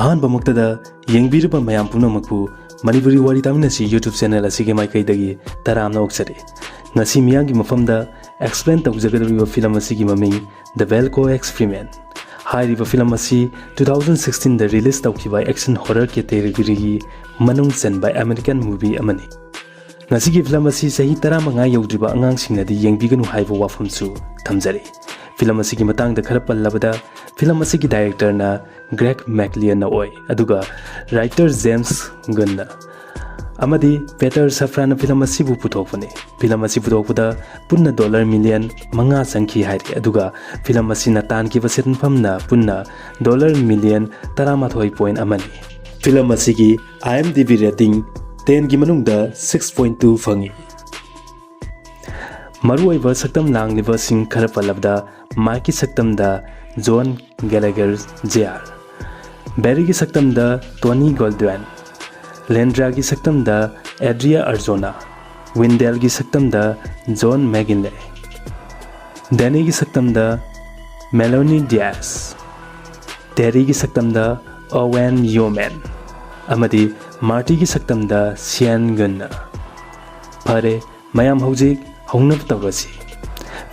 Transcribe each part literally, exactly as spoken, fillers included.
ꯑꯍꯥꯟꯕꯃꯛꯇꯗ ꯌꯦꯡꯕꯤꯔꯤꯕ ꯃꯌꯥꯝ ꯄꯨꯝꯅꯃꯛꯄꯨ ꯃꯅꯤꯄꯨꯔꯤ ꯋꯥꯔꯤ ꯇꯥꯃꯤꯟꯅꯁꯤ YouTube channel ꯑꯁꯤꯒꯤ ꯃꯥꯏꯀꯩꯗꯒꯤ ꯇꯔꯥꯝꯅ ꯑꯣꯛꯆꯔꯤ꯫ ꯉꯁꯤ ꯃꯤꯌꯥꯝꯒꯤ ꯃꯐꯝꯗ explain ꯇꯧꯖꯒꯗꯧꯔꯤꯕ film ꯑꯁꯤꯒꯤ ꯃꯃꯤꯡ The Belko Experiment꯫ ꯍꯥꯏꯔꯤꯕ film ꯑꯁꯤ two thousand sixteen ꯗ release ꯇꯧꯈꯤꯕ action horror category ꯒꯤ ꯃꯅꯨꯡ ꯆꯟꯕ American movie ꯑꯃꯅꯤ꯫ ꯉꯁꯤꯒꯤ film ꯑꯁꯤ ꯆꯍꯤ ꯇꯔꯥꯃꯉꯥ ꯌꯧꯗ꯭ꯔꯤꯕ ꯑꯉꯥꯡꯁꯤꯡꯅꯗꯤ ꯌꯦꯡꯕꯤꯒꯅꯨ ꯍꯥꯏꯕ ꯋꯥꯐꯝꯁꯨ ꯊꯝꯖꯔꯤ꯫ Film ꯑꯁꯤꯒꯤ ꯃꯇꯥꯡꯗ ꯈꯔ ꯄꯜꯂꯕꯗ, film ꯑꯁꯤꯒꯤ director ꯅ Greg McKeown ꯅ ꯑꯣꯏ, ꯑꯗꯨꯒ writer James Gunn ꯅ ꯑꯃꯗꯤ Peter Safran ꯅ film ꯑꯁꯤꯕꯨ ꯄꯨꯊꯣꯛꯄꯅꯤ꯫ Film ꯑꯁꯤ ꯄꯨꯊꯣꯛꯄꯗ ꯄꯨꯟꯅ dollar million ꯃꯉꯥ ꯆꯪꯈꯤ ꯍꯥꯏꯔꯤ, ꯑꯗꯨꯒ film ꯑꯁꯤꯅ ꯇꯥꯟꯈꯤꯕ ꯁꯦꯟꯐꯝꯅ ꯄꯨꯟꯅ dollar million ꯇꯔꯥꯃꯥꯊꯣꯏ point ꯑꯃꯅꯤ꯫ Film ꯑꯁꯤꯒꯤ IMDb rating ten ꯒꯤ ꯃꯅꯨꯡꯗ six point two ꯐꯪꯉꯤ꯫ ꯃꯔꯨꯑꯣꯏꯕ ꯁꯛꯇꯝ ꯂꯥꯡꯂꯤꯕꯁꯤꯡ ꯈꯔ ꯄꯜꯂꯕꯗ, Mike ꯀꯤ ꯁꯛꯇꯝꯗ John Gallagher Junior, Barry ꯒꯤ ꯁꯛꯇꯝꯗ Tony Goldwyn, Leandra ꯒꯤ ꯁꯛꯇꯝꯗ Adria Arjona, Wendell ꯒꯤ ꯁꯛꯇꯝꯗ John McGinley, Danny ꯒꯤ ꯁꯛꯇꯝꯗ Melanie Diaz, Terry ꯒꯤ ꯁꯛꯇꯝꯗ Owen Yoman, ꯑꯃꯗꯤ Marty ꯒꯤ ꯁꯛꯇꯝꯗ Sean Gunn꯫ ꯐꯔꯦ, ꯃꯌꯥꯝ ꯍꯧꯖꯤꯛ ꯍꯧꯅꯕ ꯇꯧꯔꯁꯤ꯫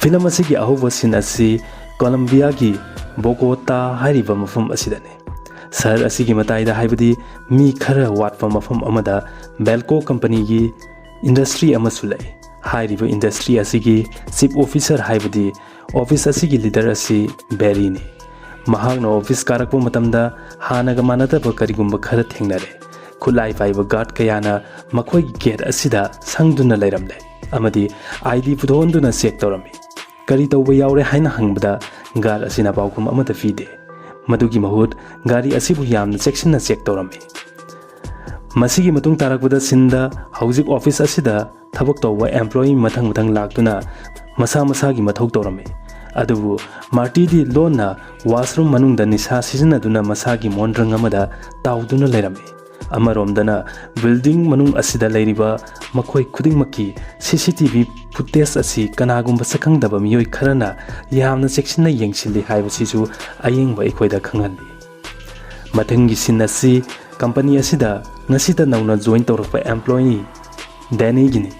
Film ꯑꯁꯤꯒꯤ ꯑꯍꯧꯕ scene ꯑꯁꯤ Colombia ꯒꯤ Bogota ꯍꯥꯏꯔꯤꯕ ꯃꯐꯝ ꯑꯁꯤꯗꯅꯤ꯫ ꯁꯍꯔ ꯑꯁꯤꯒꯤ ꯃꯇꯥꯏꯗ, ꯍꯥꯏꯕꯗꯤ ꯃꯤ ꯈꯔ ꯋꯥꯠꯄ ꯃꯐꯝ ꯑꯃꯗ, Belco company ꯒꯤ industry ꯑꯃꯁꯨ ꯂꯩ꯫ ꯍꯥꯏꯔꯤꯕ industry ꯑꯁꯤꯒꯤ chief officer, ꯍꯥꯏꯕꯗꯤ office ꯑꯁꯤꯒꯤ leader ꯑꯁꯤ Barry ꯅꯤ꯫ ꯃꯍꯥꯛꯅ office ꯀꯥꯔꯛꯄ ꯃꯇꯝꯗ ꯍꯥꯟꯅꯒ ꯃꯥꯟꯅꯗꯕ ꯀꯔꯤꯒꯨꯝꯕ ꯈꯔ ꯊꯦꯡꯅꯔꯦ꯫ ꯈꯨꯠꯂꯥꯏ ꯄꯥꯏꯕ guard ꯀꯌꯥꯅ ꯃꯈꯣꯏꯒꯤ gate ꯑꯁꯤꯗ ꯁꯪꯗꯨꯅ ꯂꯩꯔꯝꯂꯦ ꯑꯃꯗꯤ ID ꯄꯨꯊꯣꯛꯍꯟꯗꯨꯅ check ꯇꯧꯔꯝꯃꯤ꯫ ꯀꯔꯤ ꯇꯧꯕ ꯌꯥꯎꯔꯦ ꯍꯥꯏꯅ ꯍꯪꯕꯗ, guard ꯑꯁꯤꯅ ꯄꯥꯎꯈꯨꯝ ꯑꯃꯠꯇ ꯄꯤꯗꯦ꯫ ꯃꯗꯨꯒꯤ ꯃꯍꯨꯠ, ꯒꯥꯔꯤ ꯑꯁꯤꯕꯨ ꯌꯥꯝꯅ ꯆꯦꯛꯁꯤꯟꯅ check ꯇꯧꯔꯝꯃꯤ꯫ ꯃꯁꯤꯒꯤ ꯃꯇꯨꯡ ꯇꯥꯔꯛꯄꯗ, scene ꯗ ꯍꯧꯖꯤꯛ office ꯑꯁꯤꯗ ꯊꯕꯛ ꯇꯧꯕ employee ꯃꯊꯪ ꯃꯊꯪ ꯂꯥꯛꯇꯨꯅ ꯃꯁꯥ ꯃꯁꯥꯒꯤ ꯃꯊꯧ ꯇꯧꯔꯝꯃꯤ꯫ ꯑꯗꯨꯕꯨ Marty ꯗꯤ ꯂꯣꯟꯅ washroom ꯃꯅꯨꯡꯗ ꯅꯤꯁꯥ ꯁꯤꯖꯤꯟꯅꯗꯨꯅ ꯃꯁꯥꯒꯤ ꯃꯣꯟꯗ꯭ꯔꯪ ꯑꯃꯗ ꯇꯥꯎꯗꯨꯅ ꯂꯩꯔꯝꯃꯤ꯫ ꯑꯃꯔꯣꯝꯗꯅ, building ꯃꯅꯨꯡ ꯑꯁꯤꯗ ꯂꯩꯔꯤꯕ ꯃꯈꯣꯏ ꯈꯨꯗꯤꯡꯃꯛꯀꯤ CCTV footage ꯑꯁꯤ ꯀꯅꯥꯒꯨꯝꯕ ꯁꯛꯈꯪꯗꯕ ꯃꯤꯑꯣꯏ ꯈꯔꯅ ꯌꯥꯝꯅ ꯆꯦꯛꯁꯤꯟꯅ ꯌꯦꯡꯁꯤꯜꯂꯤ ꯍꯥꯏꯕꯁꯤꯁꯨ ꯑꯌꯦꯡꯕ ꯑꯩꯈꯣꯏꯗ ꯈꯪꯍꯜꯂꯤ꯫ ꯃꯊꯪꯒꯤ ꯁꯤꯟ ꯑꯁꯤ ꯀꯝꯄꯅꯤ ꯑꯁꯤꯗ ꯉꯁꯤꯇ ꯅꯧꯅ ꯖꯣꯏꯟ ꯇꯧꯔꯛꯄ ꯑꯦꯝꯄ꯭ꯂꯣꯌꯤ ꯗꯦꯅꯤꯒꯤꯅꯤ꯫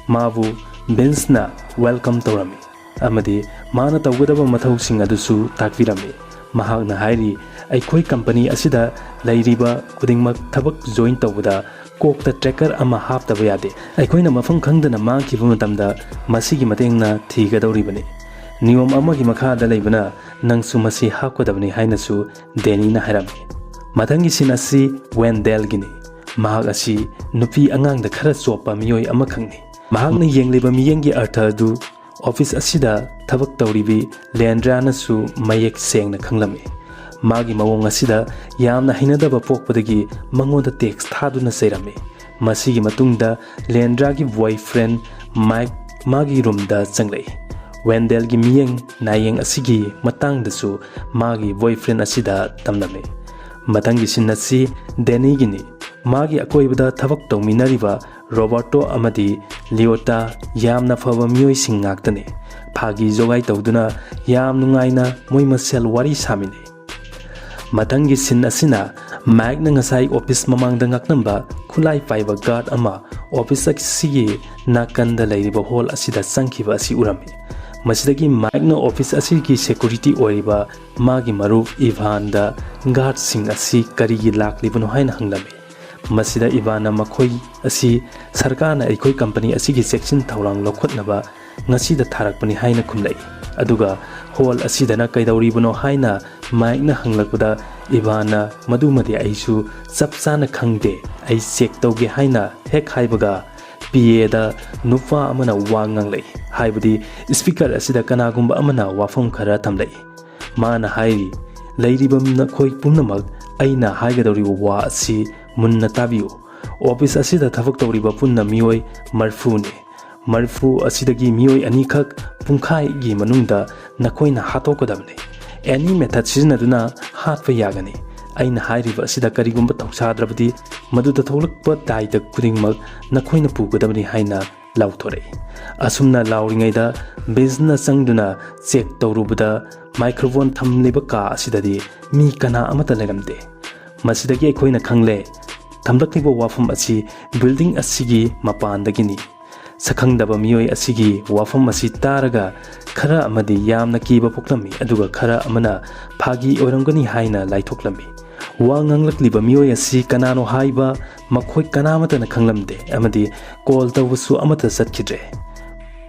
ꯃꯥꯕꯨ ꯚꯤꯟꯁꯅ ꯋꯦꯜꯀꯝ ꯇꯧꯔꯝꯃꯤ ꯑꯃꯗꯤ ꯃꯥꯅ ꯇꯧꯒꯗꯕ ꯃꯊꯧꯁꯤꯡ ꯑꯗꯨꯁꯨ ꯇꯥꯛꯄꯤꯔꯝꯃꯤ꯫ ꯃꯍꯥꯛꯅ ꯍꯥꯏꯔꯤ, "ꯑꯩꯈꯣꯏ ꯀꯝꯄꯅꯤ ꯑꯁꯤꯗ ꯂꯩꯔꯤꯕ ꯈꯨꯗꯤꯡꯃꯛ ꯊꯕꯛ ꯖꯣꯏꯟ ꯇꯧꯕꯗ ꯀꯣꯛꯇ ꯇ꯭ꯔꯦꯀꯔ ꯑꯃ ꯍꯥꯞꯇꯕ ꯌꯥꯗꯦ꯫ ꯑꯩꯈꯣꯏꯅ ꯃꯐꯝ ꯈꯪꯗꯅ ꯃꯥꯡꯈꯤꯕ ꯃꯇꯝꯗ ꯃꯁꯤꯒꯤ ꯃꯇꯦꯡꯅ ꯊꯤꯒꯗꯧꯔꯤꯕꯅꯤ꯫ ꯅꯤꯌꯣꯝ ꯑꯃꯒꯤ ꯃꯈꯥꯗ ꯂꯩꯕꯅ ꯅꯪꯁꯨ ꯃꯁꯤ ꯍꯥꯞꯀꯗꯕꯅꯤ" ꯍꯥꯏꯅꯁꯨ ꯗꯦꯅꯤꯅ ꯍꯥꯏꯔꯝꯃꯤ꯫ ꯃꯊꯪꯒꯤ ꯁꯤꯟ ꯑꯁꯤ ꯋꯦꯟꯗꯦꯜꯒꯤꯅꯤ꯫ ꯃꯍꯥꯛ ꯑꯁꯤ ꯅꯨꯄꯤ ꯑꯉꯥꯡꯗ ꯈꯔ ꯆꯣꯞꯄ ꯃꯤꯑꯣꯏ ꯑꯃꯈꯛꯅꯤ꯫ ꯃꯍꯥꯛꯅ ꯌꯦꯡꯂꯤꯕ ꯃꯤꯠꯌꯦꯡꯒꯤ ꯑꯔꯊ ꯑꯗꯨ ꯑꯣꯐꯤꯁ ꯑꯁꯤꯗ ꯊꯕꯛ ꯇꯧꯔꯤꯕꯤ ꯂꯦꯟꯗ꯭ꯔꯥꯅꯁꯨ ꯃꯌꯦꯛ ꯁꯦꯡꯅ ꯈꯪꯂꯝꯃꯤ꯫ ꯃꯥꯒꯤ ꯃꯑꯣꯡ ꯑꯁꯤꯗ ꯌꯥꯝꯅ ꯍꯩꯅꯗꯕ ꯄꯣꯛꯄꯗꯒꯤ ꯃꯉꯣꯟꯗ ꯇꯦꯛꯁ ꯊꯥꯗꯨꯅ ꯆꯩꯔꯝꯃꯤ꯫ ꯃꯁꯤꯒꯤ ꯃꯇꯨꯡꯗ ꯂꯦꯟꯗ꯭ꯔꯥꯒꯤ ꯕꯣꯏꯐ꯭ꯔꯦꯟ ꯃꯥꯏꯛ ꯃꯥꯒꯤ ꯔꯨꯝꯗ ꯆꯪꯂꯛꯏ꯫ ꯋꯦꯟꯗꯦꯜꯒꯤ ꯃꯤꯠꯌꯦꯡ ꯅꯥꯌꯦꯡ ꯑꯁꯤꯒꯤ ꯃꯇꯥꯡꯗꯁꯨ ꯃꯥꯒꯤ ꯕꯣꯏꯐ꯭ꯔꯦꯟ ꯑꯁꯤꯗ ꯇꯝꯂꯝꯃꯤ꯫ ꯃꯊꯪꯒꯤ ꯁꯤꯟ ꯑꯁꯤ ꯗꯦꯅꯤꯒꯤꯅꯤ꯫ ꯃꯥꯒꯤ ꯑꯀꯣꯏꯕꯗ ꯊꯕꯛ ꯇꯧꯃꯤꯟꯅꯔꯤꯕ ꯔꯣꯕꯔꯇꯣ ꯑꯃꯗꯤ ꯂꯤꯑꯣꯇꯥ ꯌꯥꯝꯅ ꯐꯕ ꯃꯤꯑꯣꯏꯁꯤꯡ ꯉꯥꯛꯇꯅꯤ꯫ ꯐꯥꯒꯤ ꯖꯣꯒꯥꯏ ꯇꯧꯗꯨꯅ ꯌꯥꯝ ꯅꯨꯡꯉꯥꯏꯅ ꯃꯣꯏ ꯃꯁꯦꯜ ꯋꯥꯔꯤ ꯁꯥꯃꯤꯟꯅꯩ꯫ ꯃꯊꯪꯒꯤ ꯁꯤꯟ ꯑꯁꯤꯅ ꯃꯥꯏꯛꯅ ꯉꯁꯥꯏ ꯑꯣꯐꯤꯁ ꯃꯃꯥꯡꯗ ꯉꯥꯛꯂꯝꯕ ꯈꯨꯠꯂꯥꯏ ꯄꯥꯏꯕ ꯒꯥꯔꯗ ꯑꯃ ꯑꯣꯐꯤꯁ ꯑꯁꯤꯒꯤ ꯅꯥꯀꯟꯗ ꯂꯩꯔꯤꯕ ꯍꯣꯜ ꯑꯁꯤꯗ ꯆꯪꯈꯤꯕ ꯑꯁꯤ ꯎꯔꯝꯃꯤ꯫ ꯃꯁꯤꯗꯒꯤ ꯃꯥꯏꯛꯅ ꯑꯣꯐꯤꯁ ꯑꯁꯤꯒꯤ ꯁꯦꯀꯨꯔꯤꯇꯤ ꯑꯣꯏꯔꯤꯕ ꯃꯥꯒꯤ ꯃꯔꯨꯞ ꯏꯚꯥꯟꯗ ꯒꯥꯔꯗꯁꯤꯡ ꯑꯁꯤ ꯀꯔꯤꯒꯤ ꯂꯥꯛꯂꯤꯕꯅꯣ ꯍꯥꯏꯅ ꯍꯪꯂꯝꯃꯤ꯫ ꯃꯁꯤꯗ ꯏꯚꯥꯟꯅ ꯃꯈꯣꯏ ꯑꯁꯤ ꯁꯔꯀꯥꯔꯅ ꯑꯩꯈꯣꯏ ꯀꯝꯄꯅꯤ ꯑꯁꯤꯒꯤ ꯆꯦꯛꯁꯤꯟ ꯊꯧꯔꯥꯡ ꯂꯧꯈꯠꯅꯕ ꯉꯁꯤꯗ ꯊꯥꯔꯛꯄꯅꯤ ꯍꯥꯏꯅ ꯈꯨꯝꯂꯛꯏ꯫ ꯑꯗꯨꯒ ꯍꯣꯜ ꯑꯁꯤꯗꯅ ꯀꯩꯗꯧꯔꯤꯕꯅꯣ ꯍꯥꯏꯅ ꯃꯥꯏꯛꯅ ꯍꯪꯂꯛꯄꯗ ꯏꯚꯥꯟꯅ, "ꯃꯗꯨꯃꯗꯤ ꯑꯩꯁꯨ ꯆꯞ ꯆꯥꯅ ꯈꯪꯗꯦ, ꯑꯩ ꯆꯦꯛ ꯇꯧꯒꯦ" ꯍꯥꯏꯅ ꯍꯦꯛ ꯍꯥꯏꯕꯒ ꯄꯤ ꯑꯦꯗ ꯅꯨꯄꯥ ꯑꯃꯅ ꯋꯥ ꯉꯥꯡꯂꯛꯏ, ꯍꯥꯏꯕꯗꯤ ꯁ꯭ꯄꯤꯀꯔ ꯑꯁꯤꯗ ꯀꯅꯥꯒꯨꯝꯕ ꯑꯃꯅ ꯋꯥꯐꯝ ꯈꯔ ꯊꯝꯂꯛꯏ꯫ ꯃꯥꯅ ꯍꯥꯏꯔꯤ, "ꯂꯩꯔꯤꯕ ꯅꯈꯣꯏ ꯄꯨꯝꯅꯃꯛ ꯑꯩꯅ ꯍꯥꯏꯒꯗꯧꯔꯤꯕ ꯋꯥ ꯑꯁꯤ ꯃꯨꯟꯅ ꯇꯥꯕꯤꯌꯨ꯫ ꯑꯣꯐꯤꯁ ꯑꯁꯤꯗ ꯊꯕꯛ ꯇꯧꯔꯤꯕ ꯄꯨꯟꯅ ꯃꯤꯑꯣꯏ ꯃꯔꯤꯐꯨꯅꯤ꯫ ꯃꯔꯤꯐꯨ ꯑꯁꯤꯗꯒꯤ ꯃꯤꯑꯣꯏ ꯑꯅꯤꯈꯛ ꯄꯨꯡꯈꯥꯏꯒꯤ ꯃꯅꯨꯡꯗ ꯅꯈꯣꯏꯅ ꯍꯥꯠꯇꯣꯛꯀꯗꯕꯅꯤ꯫ ꯑꯦꯅꯤ ꯃꯦꯊꯗ ꯁꯤꯖꯤꯟꯅꯗꯨꯅ ꯍꯥꯠꯄ ꯌꯥꯒꯅꯤ꯫ ꯑꯩꯅ ꯍꯥꯏꯔꯤꯕ ꯑꯁꯤꯗ ꯀꯔꯤꯒꯨꯝꯕ ꯊꯧꯁꯥꯗ꯭ꯔꯕꯗꯤ ꯃꯗꯨꯗ ꯊꯣꯛꯂꯛꯄ ꯗꯥꯏꯇ ꯈꯨꯗꯤꯡꯃꯛ ꯅꯈꯣꯏꯅ ꯄꯨꯒꯗꯕꯅꯤ" ꯍꯥꯏꯅ ꯂꯥꯎꯊꯣꯔꯛꯏ꯫ ꯑꯁꯨꯝꯅ ꯂꯥꯎꯔꯤꯉꯩꯗ ꯕꯤꯟꯁꯅ ꯆꯪꯗꯨꯅ ꯆꯦꯛ ꯇꯧꯔꯨꯕꯗ ꯃꯥꯏꯀ꯭ꯔꯣꯐꯣꯟ ꯊꯝꯂꯤꯕ ꯀꯥ ꯑꯁꯤꯗꯗꯤ ꯃꯤ ꯀꯅꯥ ꯑꯃꯠꯇ ꯂꯩꯔꯝꯗꯦ꯫ ꯃꯁꯤꯗꯒꯤ ꯑꯩꯈꯣꯏꯅ ꯈꯪꯂꯦ, ꯊꯝꯂꯛꯂꯤꯕ ꯋꯥꯐꯝ ꯑꯁꯤ ꯕꯤꯜꯗꯤꯡ ꯑꯁꯤꯒꯤ ꯃꯄꯥꯟꯗꯒꯤꯅꯤ꯫ ꯁꯛꯈꯪꯗꯕ ꯃꯤꯑꯣꯏ ꯑꯁꯤꯒꯤ ꯋꯥꯐꯝ ꯑꯁꯤ ꯇꯥꯔꯒ ꯈꯔ ꯑꯃꯗꯤ ꯌꯥꯝꯅ ꯀꯤꯕ ꯄꯣꯛꯂꯝꯃꯤ, ꯑꯗꯨꯒ ꯈꯔ ꯑꯃꯅ ꯐꯥꯒꯤ ꯑꯣꯏꯔꯝꯒꯅꯤ ꯍꯥꯏꯅ ꯂꯥꯏꯊꯣꯛꯂꯝꯃꯤ꯫ ꯋꯥ ꯉꯥꯡꯂꯛꯂꯤꯕ ꯃꯤꯑꯣꯏ ꯑꯁꯤ ꯀꯅꯥꯅꯣ ꯍꯥꯏꯕ ꯃꯈꯣꯏ ꯀꯅꯥꯃꯠꯇꯅ ꯈꯪꯂꯝꯗꯦ ꯑꯃꯗꯤ ꯀꯣꯜ ꯇꯧꯕꯁꯨ ꯑꯃꯠꯇ ꯆꯠꯈꯤꯗ꯭ꯔꯦ꯫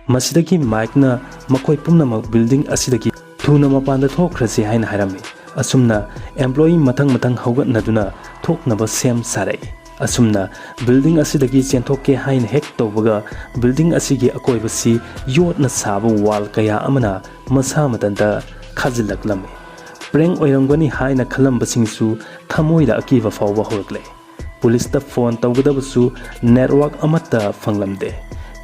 ꯃꯁꯤꯗꯒꯤ ꯃꯥꯏꯛꯅ ꯃꯈꯣꯏ ꯄꯨꯝꯅꯃꯛ ꯕꯤꯜꯗꯤꯡ ꯑꯁꯤꯗꯒꯤ ꯊꯨꯅ ꯃꯄꯥꯟꯗ ꯊꯣꯛꯈ꯭ꯔꯁꯤ ꯍꯥꯏꯅ ꯍꯥꯏꯔꯝꯃꯤ꯫ ꯑꯁꯨꯝꯅ ꯑꯦꯝꯄ꯭ꯂꯣꯌꯤ ꯃꯊꯪ ꯃꯊꯪ ꯍꯧꯒꯠꯅꯗꯨꯅ ꯊꯣꯛꯅꯕ ꯁꯦꯝ ꯁꯥꯔꯛꯏ꯫ ꯑꯁꯨꯝꯅ ꯕꯤꯜꯗꯤꯡ ꯑꯁꯤꯗꯒꯤ ꯆꯦꯟꯊꯣꯛꯀꯦ ꯍꯥꯏꯅ ꯍꯦꯛ ꯇꯧꯕꯒ, ꯕꯤꯜꯗꯤꯡ ꯑꯁꯤꯒꯤ ꯑꯀꯣꯏꯕꯁꯤ ꯌꯣꯠꯅ ꯁꯥꯕ ꯋꯥꯜ ꯀꯌꯥ ꯑꯃꯅ ꯃꯁꯥ ꯃꯊꯟꯇ ꯈꯥꯖꯤꯜꯂꯛꯂꯝꯃꯤ꯫ ꯄ꯭ꯔꯦꯡ ꯑꯣꯏꯔꯝꯒꯅꯤ ꯍꯥꯏꯅ ꯈꯜꯂꯝꯕꯁꯤꯡꯁꯨ ꯊꯃꯣꯏꯗ ꯑꯀꯤꯕ ꯐꯥꯎꯕ ꯍꯧꯔꯛꯂꯦ꯫ ꯄꯨꯂꯤꯁꯇ ꯐꯣꯟ ꯇꯧꯒꯗꯕꯁꯨ ꯅꯦꯠꯋꯥꯛ ꯑꯃꯠꯇ ꯐꯪꯂꯝꯗꯦ꯫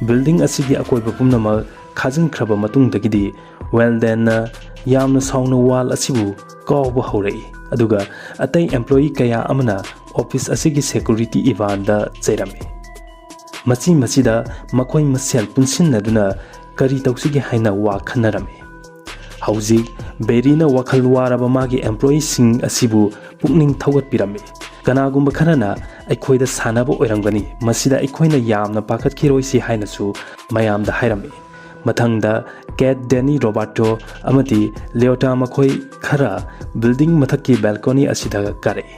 ꯕꯤꯜꯗꯤꯡ ꯑꯁꯤꯒꯤ ꯑꯀꯣꯏꯕ ꯄꯨꯝꯅꯃꯛ ꯈꯥꯖꯤꯟꯈ꯭ꯔꯕ ꯃꯇꯨꯡꯗꯒꯤꯗꯤ, ꯋꯦꯜꯗꯦꯟꯅ ꯌꯥꯝꯅ ꯁꯥꯎꯅ ꯋꯥꯜ ꯑꯁꯤꯕꯨ ꯀꯥꯎꯕ ꯍꯧꯔꯛꯏ, ꯑꯗꯨꯒ ꯑꯇꯩ ꯑꯦꯝꯄ꯭ꯂꯣꯌꯤ ꯀꯌꯥ ꯑꯃꯅ ꯑꯣꯐꯤꯁ ꯑꯁꯤꯒꯤ ꯁꯦꯀ꯭ꯌꯨꯔꯤꯇꯤ ꯏꯚꯥꯟꯗ ꯆꯩꯔꯝꯃꯤ꯫ ꯃꯁꯤ ꯃꯁꯤꯗ ꯃꯈꯣꯏ ꯃꯁꯦꯜ ꯄꯨꯟꯁꯤꯟꯅꯗꯨꯅ ꯀꯔꯤ ꯇꯧꯁꯤꯒꯦ ꯍꯥꯏꯅ ꯋꯥ ꯈꯟꯅꯔꯝꯃꯤ꯫ ꯍꯧꯖꯤꯛ ꯕꯦꯔꯤꯅ ꯋꯥꯈꯜ ꯋꯥꯔꯕ ꯃꯥꯒꯤ ꯑꯦꯝꯄ꯭ꯂꯣꯌꯤꯁꯤꯡ ꯑꯁꯤꯕꯨ ꯄꯨꯛꯅꯤꯡ ꯊꯧꯒꯠꯄꯤꯔꯝꯃꯤ꯫ "ꯀꯅꯥꯒꯨꯝꯕ ꯈꯔꯅ ꯑꯩꯈꯣꯏꯗ ꯁꯥꯟꯅꯕ ꯑꯣꯏꯔꯝꯒꯅꯤ, ꯃꯁꯤꯗ ꯑꯩꯈꯣꯏꯅ ꯌꯥꯝꯅ ꯄꯥꯈꯠꯈꯤꯔꯣꯏꯁꯤ" ꯍꯥꯏꯅꯁꯨ ꯃꯌꯥꯝꯗ ꯍꯥꯏꯔꯝꯃꯤ꯫ ꯃꯊꯪꯗ ꯀꯦꯠ, ꯗꯦꯅꯤ, ꯔꯣꯕꯥꯔꯇꯣ ꯑꯃꯗꯤ ꯂꯤꯑꯣꯇꯥ ꯃꯈꯣꯏ ꯈꯔ ꯕꯤꯜꯗꯤꯡ ꯃꯊꯛꯀꯤ ꯕꯦꯜꯀꯣꯅꯤ ꯑꯁꯤꯗ ꯀꯥꯔꯛꯏ꯫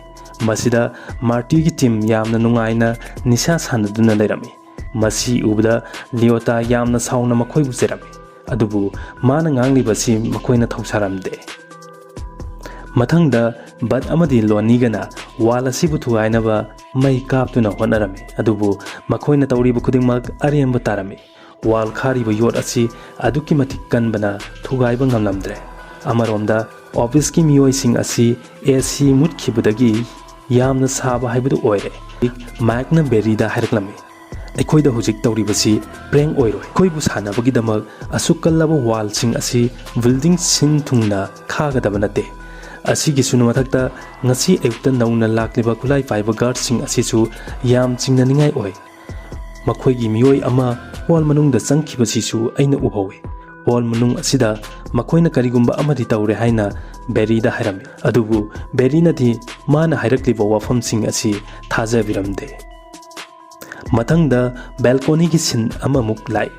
ꯃꯁꯤꯗ ꯃꯥꯔꯇꯤꯒꯤ ꯇꯤꯝ ꯌꯥꯝꯅ ꯅꯨꯡꯉꯥꯏꯅ ꯅꯤꯁꯥ ꯁꯥꯟꯅꯗꯨꯅ ꯂꯩꯔꯝꯃꯤ꯫ ꯃꯁꯤ ꯎꯕꯗ ꯂꯤꯑꯣꯇꯥ ꯌꯥꯝꯅ ꯁꯥꯎꯅ ꯃꯈꯣꯏꯕꯨ ꯆꯩꯔꯝꯃꯤ꯫ ꯑꯗꯨꯕꯨ ꯃꯥꯅ ꯉꯥꯡꯂꯤꯕꯁꯤ ꯃꯈꯣꯏꯅ ꯊꯧꯁꯥꯔꯝꯗꯦ꯫ ꯃꯊꯪꯗ ꯕꯠ ꯑꯃꯗꯤ ꯂꯣꯅꯤꯒꯅ ꯋꯥꯜ ꯑꯁꯤꯕꯨ ꯊꯨꯒꯥꯏꯅꯕ ꯃꯩ ꯀꯥꯞꯇꯨꯅ ꯍꯣꯠꯅꯔꯝꯃꯤ꯫ ꯑꯗꯨꯕꯨ ꯃꯈꯣꯏꯅ ꯇꯧꯔꯤꯕ ꯈꯨꯗꯤꯡꯃꯛ ꯑꯔꯦꯝꯕ ꯇꯥꯔꯝꯃꯤ꯫ ꯋꯥꯜ ꯈꯥꯔꯤꯕ ꯌꯣꯠ ꯑꯁꯤ ꯑꯗꯨꯛꯀꯤ ꯃꯇꯤꯛ ꯀꯟꯕꯅ ꯊꯨꯒꯥꯏꯕ ꯉꯝꯂꯝꯗ꯭ꯔꯦ꯫ ꯑꯃꯔꯣꯝꯗ, ꯑꯣꯐꯤꯁꯀꯤ ꯃꯤꯑꯣꯏꯁꯤꯡ ꯑꯁꯤ ꯑꯦ ꯁꯤ ꯃꯨꯠꯈꯤꯕꯗꯒꯤ ꯌꯥꯝꯅ ꯁꯥꯕ ꯍꯥꯏꯕꯗꯨ ꯑꯣꯏꯔꯦ꯫ ꯃꯥꯏꯛꯅ ꯕꯦꯔꯤꯗ ꯍꯥꯏꯔꯛꯂꯝꯃꯤ, "ꯑꯩꯈꯣꯏꯗ ꯍꯧꯖꯤꯛ ꯇꯧꯔꯤꯕꯁꯤ ꯄ꯭ꯔꯦꯡ ꯑꯣꯏꯔꯣꯏ꯫ ꯑꯩꯈꯣꯏꯕꯨ ꯁꯥꯟꯅꯕꯒꯤꯗꯃꯛ ꯑꯁꯨꯛ ꯀꯜꯂꯕ ꯋꯥꯜꯁꯤꯡ ꯑꯁꯤ ꯕꯤꯜꯗꯤꯡ ꯁꯤꯟ ꯊꯨꯡꯅ ꯈꯥꯒꯗꯕ ꯅꯠꯇꯦ꯫ ꯑꯁꯤꯒꯤꯁꯨ ꯃꯊꯛꯇ, ꯉꯁꯤ ꯑꯌꯨꯛꯇ ꯅꯧꯅ ꯂꯥꯛꯂꯤꯕ ꯈꯨꯠꯂꯥꯏ ꯄꯥꯏꯕ ꯒꯥꯔꯗꯁꯤꯡ ꯑꯁꯤꯁꯨ ꯌꯥꯝ ꯆꯤꯡꯅꯅꯤꯡꯉꯥꯏ ꯑꯣꯏ꯫ ꯃꯈꯣꯏꯒꯤ ꯃꯤꯑꯣꯏ ꯑꯃ ꯍꯣꯜ ꯃꯅꯨꯡꯗ ꯆꯪꯈꯤꯕꯁꯤꯁꯨ ꯑꯩꯅ ꯎꯍꯧꯏ꯫ ꯍꯣꯜ ꯃꯅꯨꯡ ꯑꯁꯤꯗ ꯃꯈꯣꯏꯅ ꯀꯔꯤꯒꯨꯝꯕ ꯑꯃꯗꯤ ꯇꯧꯔꯦ ꯍꯥꯏꯅ ꯕꯦꯔꯤꯗ ꯍꯥꯏꯔꯝꯃꯤ꯫ ꯑꯗꯨꯕꯨ ꯕꯦꯔꯤꯅꯗꯤ ꯃꯥꯅ ꯍꯥꯏꯔꯛꯂꯤꯕ ꯋꯥꯐꯝꯁꯤꯡ ꯑꯁꯤ ꯊꯥꯖꯕꯤꯔꯝꯗꯦ꯫ ꯃꯊꯪꯗ ꯕꯦꯜꯀꯣꯅꯤꯒꯤ ꯁꯤꯟ ꯑꯃꯃꯨꯛ ꯂꯥꯛꯏ꯫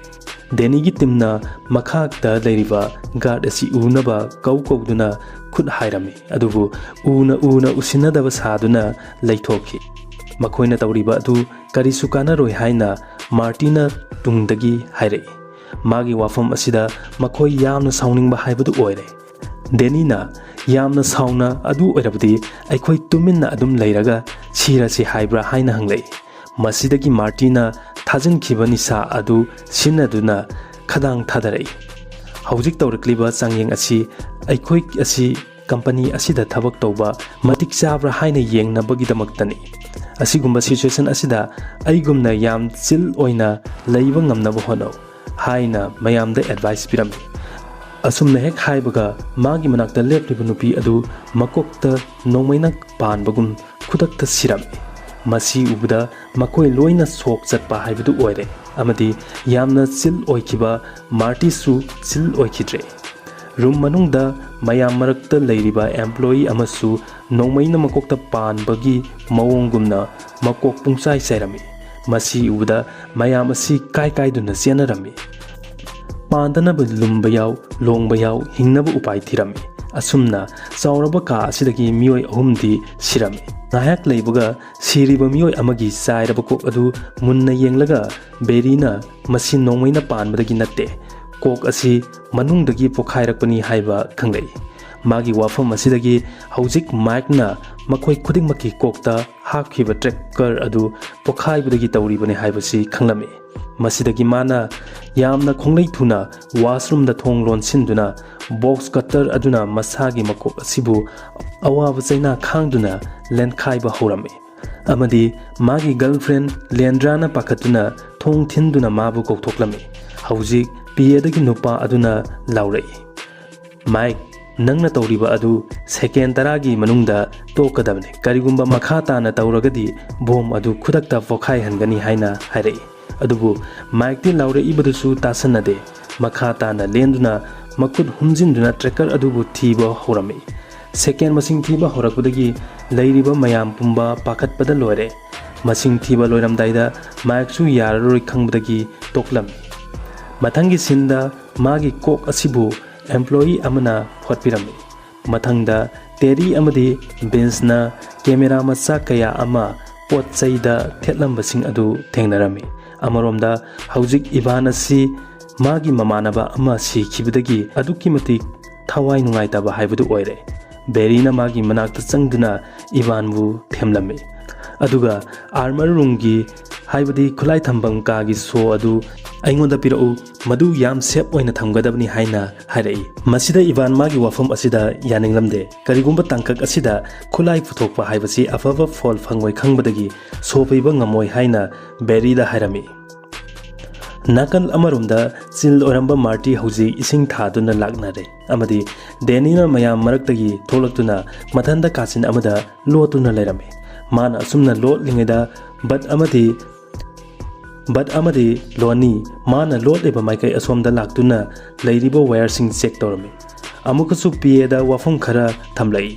ꯗꯦꯅꯤꯒꯤ ꯇꯤꯝꯅ ꯃꯈꯥꯗ ꯂꯩꯔꯤꯕ ꯒꯥꯔꯗ ꯑꯁꯤ ꯎꯅꯕ ꯀꯧ ꯀꯧꯗꯨꯅ ꯈꯨꯠ ꯍꯥꯏꯔꯝꯃꯤ, ꯑꯗꯨꯕꯨ ꯎꯅ ꯎꯅ ꯎꯁꯤꯟꯅꯗꯕ ꯁꯥꯗꯨꯅ ꯂꯩꯊꯣꯛꯈꯤ꯫ ꯃꯈꯣꯏꯅ ꯇꯧꯔꯤꯕ ꯑꯗꯨ ꯀꯔꯤꯁꯨ ꯀꯥꯟꯅꯔꯣꯏ ꯍꯥꯏꯅ ꯃꯥꯔꯇꯤꯅ ꯇꯨꯡꯗꯒꯤ ꯍꯥꯏꯔꯛꯏ꯫ ꯃꯥꯒꯤ ꯋꯥꯐꯝ ꯑꯁꯤꯗ ꯃꯈꯣꯏ ꯌꯥꯝꯅ ꯁꯥꯎꯅꯤꯡꯕ ꯍꯥꯏꯕꯗꯨ ꯑꯣꯏꯔꯦ꯫ ꯗꯦꯅꯤꯅ, "ꯌꯥꯝꯅ ꯁꯥꯎꯅ ꯑꯗꯨ ꯑꯣꯏꯔꯕꯗꯤ ꯑꯩꯈꯣꯏ ꯇꯨꯃꯤꯟꯅ ꯑꯗꯨꯝ ꯂꯩꯔꯒ ꯁꯤꯔꯁꯤ ꯍꯥꯏꯕ꯭ꯔꯥ?" ꯍꯥꯏꯅ ꯍꯪꯂꯛꯏ꯫ ꯃꯁꯤꯗꯒꯤ ꯃꯥꯔꯇꯤꯅ ꯊꯥꯖꯤꯟꯈꯤꯕ ꯅꯤꯁꯥ ꯑꯗꯨ ꯁꯤꯖꯤꯟꯅꯗꯨꯅ ꯈꯗꯥꯡ ꯊꯥꯗꯔꯛꯏ꯫ ꯍꯧꯖꯤꯛ ꯇꯧꯔꯛꯂꯤꯕ ꯆꯥꯡꯌꯦꯡ ꯑꯁꯤ ꯑꯩꯈꯣꯏ ꯑꯁꯤ ꯀꯝꯄꯅꯤ ꯑꯁꯤꯗ ꯊꯕꯛ ꯇꯧꯕ ꯃꯇꯤꯛ ꯆꯥꯕ꯭ꯔꯥ ꯍꯥꯏꯅ ꯌꯦꯡꯅꯕꯒꯤꯗꯃꯛꯇꯅꯤ꯫ ꯑꯁꯤꯒꯨꯝꯕ ꯁꯤꯆꯨꯋꯦꯁꯟ ꯑꯁꯤꯗ ꯑꯩꯒꯨꯝꯅ ꯌꯥꯝ ꯆꯤꯜ ꯑꯣꯏꯅ ꯂꯩꯕ ꯉꯝꯅꯕ ꯍꯣꯠꯅꯧ ꯍꯥꯏꯅ ꯃꯌꯥꯝꯗ ꯑꯦꯗꯚꯥꯏꯁ ꯄꯤꯔꯝꯃꯤ꯫ ꯑꯁꯨꯝꯅ ꯍꯦꯛ ꯍꯥꯏꯕꯒ ꯃꯥꯒꯤ ꯃꯅꯥꯛꯇ ꯂꯦꯞꯂꯤꯕ ꯅꯨꯄꯤ ꯑꯗꯨ ꯃꯀꯣꯛꯇ ꯅꯣꯡꯃꯩꯅ ꯄꯥꯟꯕꯒꯨꯝ ꯈꯨꯗꯛꯇ ꯁꯤꯔꯝꯃꯤ꯫ ꯃꯁꯤ ꯎꯕꯗ ꯃꯈꯣꯏ ꯂꯣꯏꯅ ꯁꯣꯛ ꯆꯠꯄ ꯍꯥꯏꯕꯗꯨ ꯑꯣꯏꯔꯦ, ꯑꯃꯗꯤ ꯌꯥꯝꯅ ꯆꯤꯜ ꯑꯣꯏꯈꯤꯕ ꯃꯥꯔꯇꯤꯁꯨ ꯆꯤꯜ ꯑꯣꯏꯈꯤꯗ꯭ꯔꯦ꯫ ꯔꯨꯝ ꯃꯅꯨꯡꯗ ꯃꯌꯥꯝ ꯃꯔꯛꯇ ꯂꯩꯔꯤꯕ ꯑꯦꯝꯄ꯭ꯂꯣꯌꯤ ꯑꯃꯁꯨ ꯅꯣꯡꯃꯩꯅ ꯃꯀꯣꯛꯇ ꯄꯥꯟꯕꯒꯤ ꯃꯑꯣꯡꯒꯨꯝꯅ ꯃꯀꯣꯛ ꯄꯨꯡꯆꯥꯏ ꯆꯥꯏꯔꯝꯃꯤ꯫ ꯃꯁꯤ ꯎꯕꯗ ꯃꯌꯥꯝ ꯑꯁꯤ ꯀꯥꯏ ꯀꯥꯏꯗꯨꯅ ꯆꯦꯟꯅꯔꯝꯃꯤ꯫ ꯄꯥꯟꯗꯅꯕ ꯂꯨꯝꯕ ꯌꯥꯎ, ꯂꯣꯡꯕ ꯌꯥꯎ, ꯍꯤꯡꯅꯕ ꯎꯄꯥꯏ ꯊꯤꯔꯝꯃꯤ꯫ ꯑꯁꯨꯝꯅ ꯆꯥꯎꯔꯕ ꯀꯥ ꯑꯁꯤꯗꯒꯤ ꯃꯤꯑꯣꯏ ꯑꯍꯨꯝꯗꯤ ꯁꯤꯔꯝꯃꯤ꯫ ꯉꯥꯏꯍꯥꯛ ꯂꯩꯕꯒ ꯁꯤꯔꯤꯕ ꯃꯤꯑꯣꯏ ꯑꯃꯒꯤ ꯆꯥꯏꯔꯕ ꯀꯣꯛ ꯑꯗꯨ ꯃꯨꯟꯅ ꯌꯦꯡꯂꯒ ꯕꯦꯔꯤꯅ ꯃꯁꯤ ꯅꯣꯡꯃꯩꯅ ꯄꯥꯟꯕꯗꯒꯤ ꯅꯠꯇꯦ, ꯀꯣꯛ ꯑꯁꯤ ꯃꯅꯨꯡꯗꯒꯤ ꯄꯣꯈꯥꯏꯔꯛꯄꯅꯤ ꯍꯥꯏꯕ ꯈꯪꯂꯛꯏ꯫ ꯃꯥꯒꯤ ꯋꯥꯐꯝ ꯑꯁꯤꯗꯒꯤ ꯍꯧꯖꯤꯛ ꯃꯥꯏꯛꯅ ꯃꯈꯣꯏ ꯈꯨꯗꯤꯡꯃꯛꯀꯤ ꯀꯣꯛꯇ ꯍꯥꯞꯈꯤꯕ ꯇ꯭ꯔꯦꯀꯔ ꯑꯗꯨ ꯄꯣꯈꯥꯏꯕꯗꯒꯤ ꯇꯧꯔꯤꯕꯅꯤ ꯍꯥꯏꯕꯁꯤ ꯈꯪꯂꯝꯃꯤ꯫ ꯃꯁꯤꯗꯒꯤ ꯃꯥꯅ ꯌꯥꯝꯅ ꯈꯣꯡꯂꯩ ꯊꯨꯅ ꯋꯥꯁꯔꯨꯝꯗ ꯊꯣꯡ ꯂꯣꯟꯁꯤꯟꯗꯨꯅ ꯕꯣꯛꯁ ꯀꯠꯇꯔ ꯑꯗꯨꯅ ꯃꯁꯥꯒꯤ ꯃꯀꯣꯛ ꯑꯁꯤꯕꯨ ꯑꯋꯥꯕ ꯆꯩꯅꯥ ꯈꯥꯡꯗꯨꯅ ꯂꯦꯟꯈꯥꯏꯕ ꯍꯧꯔꯝꯃꯤ꯫ ꯑꯃꯗꯤ ꯃꯥꯒꯤ ꯒꯔꯜꯐ꯭ꯔꯦꯟ ꯂꯦꯟꯗ꯭ꯔꯥꯅ ꯄꯥꯈꯠꯇꯨꯅ ꯊꯣꯡ ꯊꯤꯟꯗꯨꯅ ꯃꯥꯕꯨ ꯀꯧꯊꯣꯛꯂꯝꯃꯤ꯫ ꯍꯧꯖꯤꯛ ꯄꯤ ꯑꯦꯗꯒꯤ ꯅꯨꯄꯥ ꯑꯗꯨꯅ ꯂꯥꯎꯔꯛꯏ, "ꯃꯥꯏꯛ, ꯅꯪꯅ ꯇꯧꯔꯤꯕ ꯑꯗꯨ ꯁꯦꯀꯦꯟ ꯇꯔꯥꯒꯤ ꯃꯅꯨꯡꯗ ꯇꯣꯛꯀꯗꯕꯅꯤ꯫ ꯀꯔꯤꯒꯨꯝꯕ ꯃꯈꯥ ꯇꯥꯅ ꯇꯧꯔꯒꯗꯤ ꯕꯣꯝ ꯑꯗꯨ ꯈꯨꯗꯛꯇ ꯄꯣꯈꯥꯏꯍꯟꯒꯅꯤ" ꯍꯥꯏꯅ ꯍꯥꯏꯔꯛꯏ꯫ ꯑꯗꯨꯕꯨ ꯃꯥꯏꯛꯇꯤ ꯂꯥꯎꯔꯛꯏꯕꯗꯨꯁꯨ ꯇꯥꯁꯟꯅꯗꯦ꯫ ꯃꯈꯥ ꯇꯥꯅ ꯂꯦꯟꯗꯨꯅ ꯃꯈꯨꯠ ꯍꯨꯝꯖꯤꯟꯗꯨꯅ tracker ꯑꯗꯨꯕꯨ ꯊꯤꯕ ꯍꯧꯔꯝꯃꯤ꯫ Second ꯃꯁꯤꯡ ꯊꯤꯕ ꯍꯧꯔꯛꯄꯗꯒꯤ ꯂꯩꯔꯤꯕ ꯃꯌꯥꯝ ꯄꯨꯝꯕ ꯄꯥꯈꯠꯄꯗ ꯂꯣꯏꯔꯦ꯫ ꯃꯁꯤꯡ ꯊꯤꯕ ꯂꯣꯏꯔꯝꯗꯥꯏꯗ ꯃꯥꯏꯛꯁꯨ ꯌꯥꯔꯔꯣꯏ ꯈꯪꯕꯗꯒꯤ ꯇꯣꯛꯂꯝꯃꯤ꯫ ꯃꯊꯪꯒꯤ sceneꯗ ꯃꯥꯒꯤ ꯀꯣꯛ ꯑꯁꯤꯕꯨ employee ꯑꯃꯅ ꯐꯣꯠꯄꯤꯔꯝꯃꯤ꯫ ꯃꯊꯪꯗ ꯇꯦꯔꯤ ꯑꯃꯗꯤ ꯕꯤꯟꯁꯅ camera ꯃꯆꯥ ꯀꯌꯥ ꯑꯃ ꯄꯣꯠ ꯆꯩꯗ ꯊꯦꯠꯂꯝꯕꯁꯤꯡ ꯑꯗꯨ ꯊꯦꯡꯅꯔꯝꯃꯤ꯫ ꯑꯃꯔꯣꯝꯗ ꯍꯧꯖꯤꯛ ꯏꯚꯥꯟ ꯑꯁꯤ ꯃꯥꯒꯤ ꯃꯃꯥꯟꯅꯕ ꯑꯃ ꯁꯤꯈꯤꯕꯗꯒꯤ ꯑꯗꯨꯛꯀꯤ ꯃꯇꯤꯛ ꯊꯋꯥꯏ ꯅꯨꯡꯉꯥꯏꯇꯕ ꯍꯥꯏꯕꯗꯨ ꯑꯣꯏꯔꯦ꯫ ꯕꯦꯔꯤꯅ ꯃꯥꯒꯤ ꯃꯅꯥꯛꯇ ꯆꯪꯗꯨꯅ ꯏꯚꯥꯟꯕꯨ ꯊꯦꯝꯂꯝꯃꯤ꯫ ꯑꯗꯨꯒ armor roomꯒꯤ, ꯍꯥꯏꯕꯗꯤ ꯈꯨꯠꯂꯥꯏ ꯊꯝꯐꯝ ꯀꯥꯒꯤ saw ꯑꯗꯨ ꯑꯩꯉꯣꯟꯗ ꯄꯤꯔꯛꯎ, ꯃꯗꯨ ꯌꯥꯝ safe ꯑꯣꯏꯅ ꯊꯝꯒꯗꯕꯅꯤ ꯍꯥꯏꯅ ꯍꯥꯏꯔꯛꯏ꯫ ꯃꯁꯤꯗ ꯏꯚꯥꯟ ꯃꯥꯒꯤ ꯋꯥꯐꯝ ꯑꯁꯤꯗ ꯌꯥꯅꯤꯡꯂꯝꯗꯦ꯫ ꯀꯔꯤꯒꯨꯝꯕ ꯇꯥꯡꯀꯛ ꯑꯁꯤꯗ ꯈꯨꯠꯂꯥꯏ ꯄꯨꯊꯣꯛꯄ ꯍꯥꯏꯕꯁꯤ ꯑꯐꯕ ꯐꯣꯜ ꯐꯪꯉꯣꯏ ꯈꯪꯕꯗꯒꯤ saw ꯄꯤꯕ ꯉꯝꯃꯣꯏ ꯍꯥꯏꯅ ꯕꯦꯔꯤꯗ ꯍꯥꯏꯔꯝꯃꯤ꯫ ꯅꯥꯀꯜ ꯑꯃꯔꯣꯝꯗ chill ꯑꯣꯏꯔꯝꯕ ꯃꯥꯔꯇꯤ ꯍꯧꯖꯤꯛ ꯏꯁꯤꯡ ꯊꯥꯗꯨꯅ ꯂꯥꯛꯅꯔꯦ ꯑꯃꯗꯤ ꯗꯦꯅꯤꯅ ꯃꯌꯥꯝ ꯃꯔꯛꯇꯒꯤ ꯊꯣꯛꯂꯛꯇꯨꯅ ꯃꯊꯟꯗ ꯀꯥꯆꯤꯟ ꯑꯃꯗ ꯂꯣꯠꯇꯨꯅ ꯂꯩꯔꯝꯃꯤ꯫ ꯃꯥꯅ ꯑꯁꯨꯝꯅ ꯂꯣꯠꯂꯤꯉꯩꯗ ꯕꯠ ꯑꯃꯗꯤ ꯕꯠ ꯑꯃꯗꯤ ꯂꯣꯅꯤ ꯃꯥꯅ ꯂꯣꯠꯂꯤꯕ ꯃꯥꯏꯀꯩ ꯑꯁꯣꯝꯗ ꯂꯥꯛꯇꯨꯅ ꯂꯩꯔꯤꯕ wireꯁꯤꯡ check ꯇꯧꯔꯝꯃꯤ꯫ ꯑꯃꯨꯛꯀꯁꯨ ꯄꯤꯌꯦꯗ ꯋꯥꯐꯝ ꯈꯔ ꯊꯝꯂꯛꯏ꯫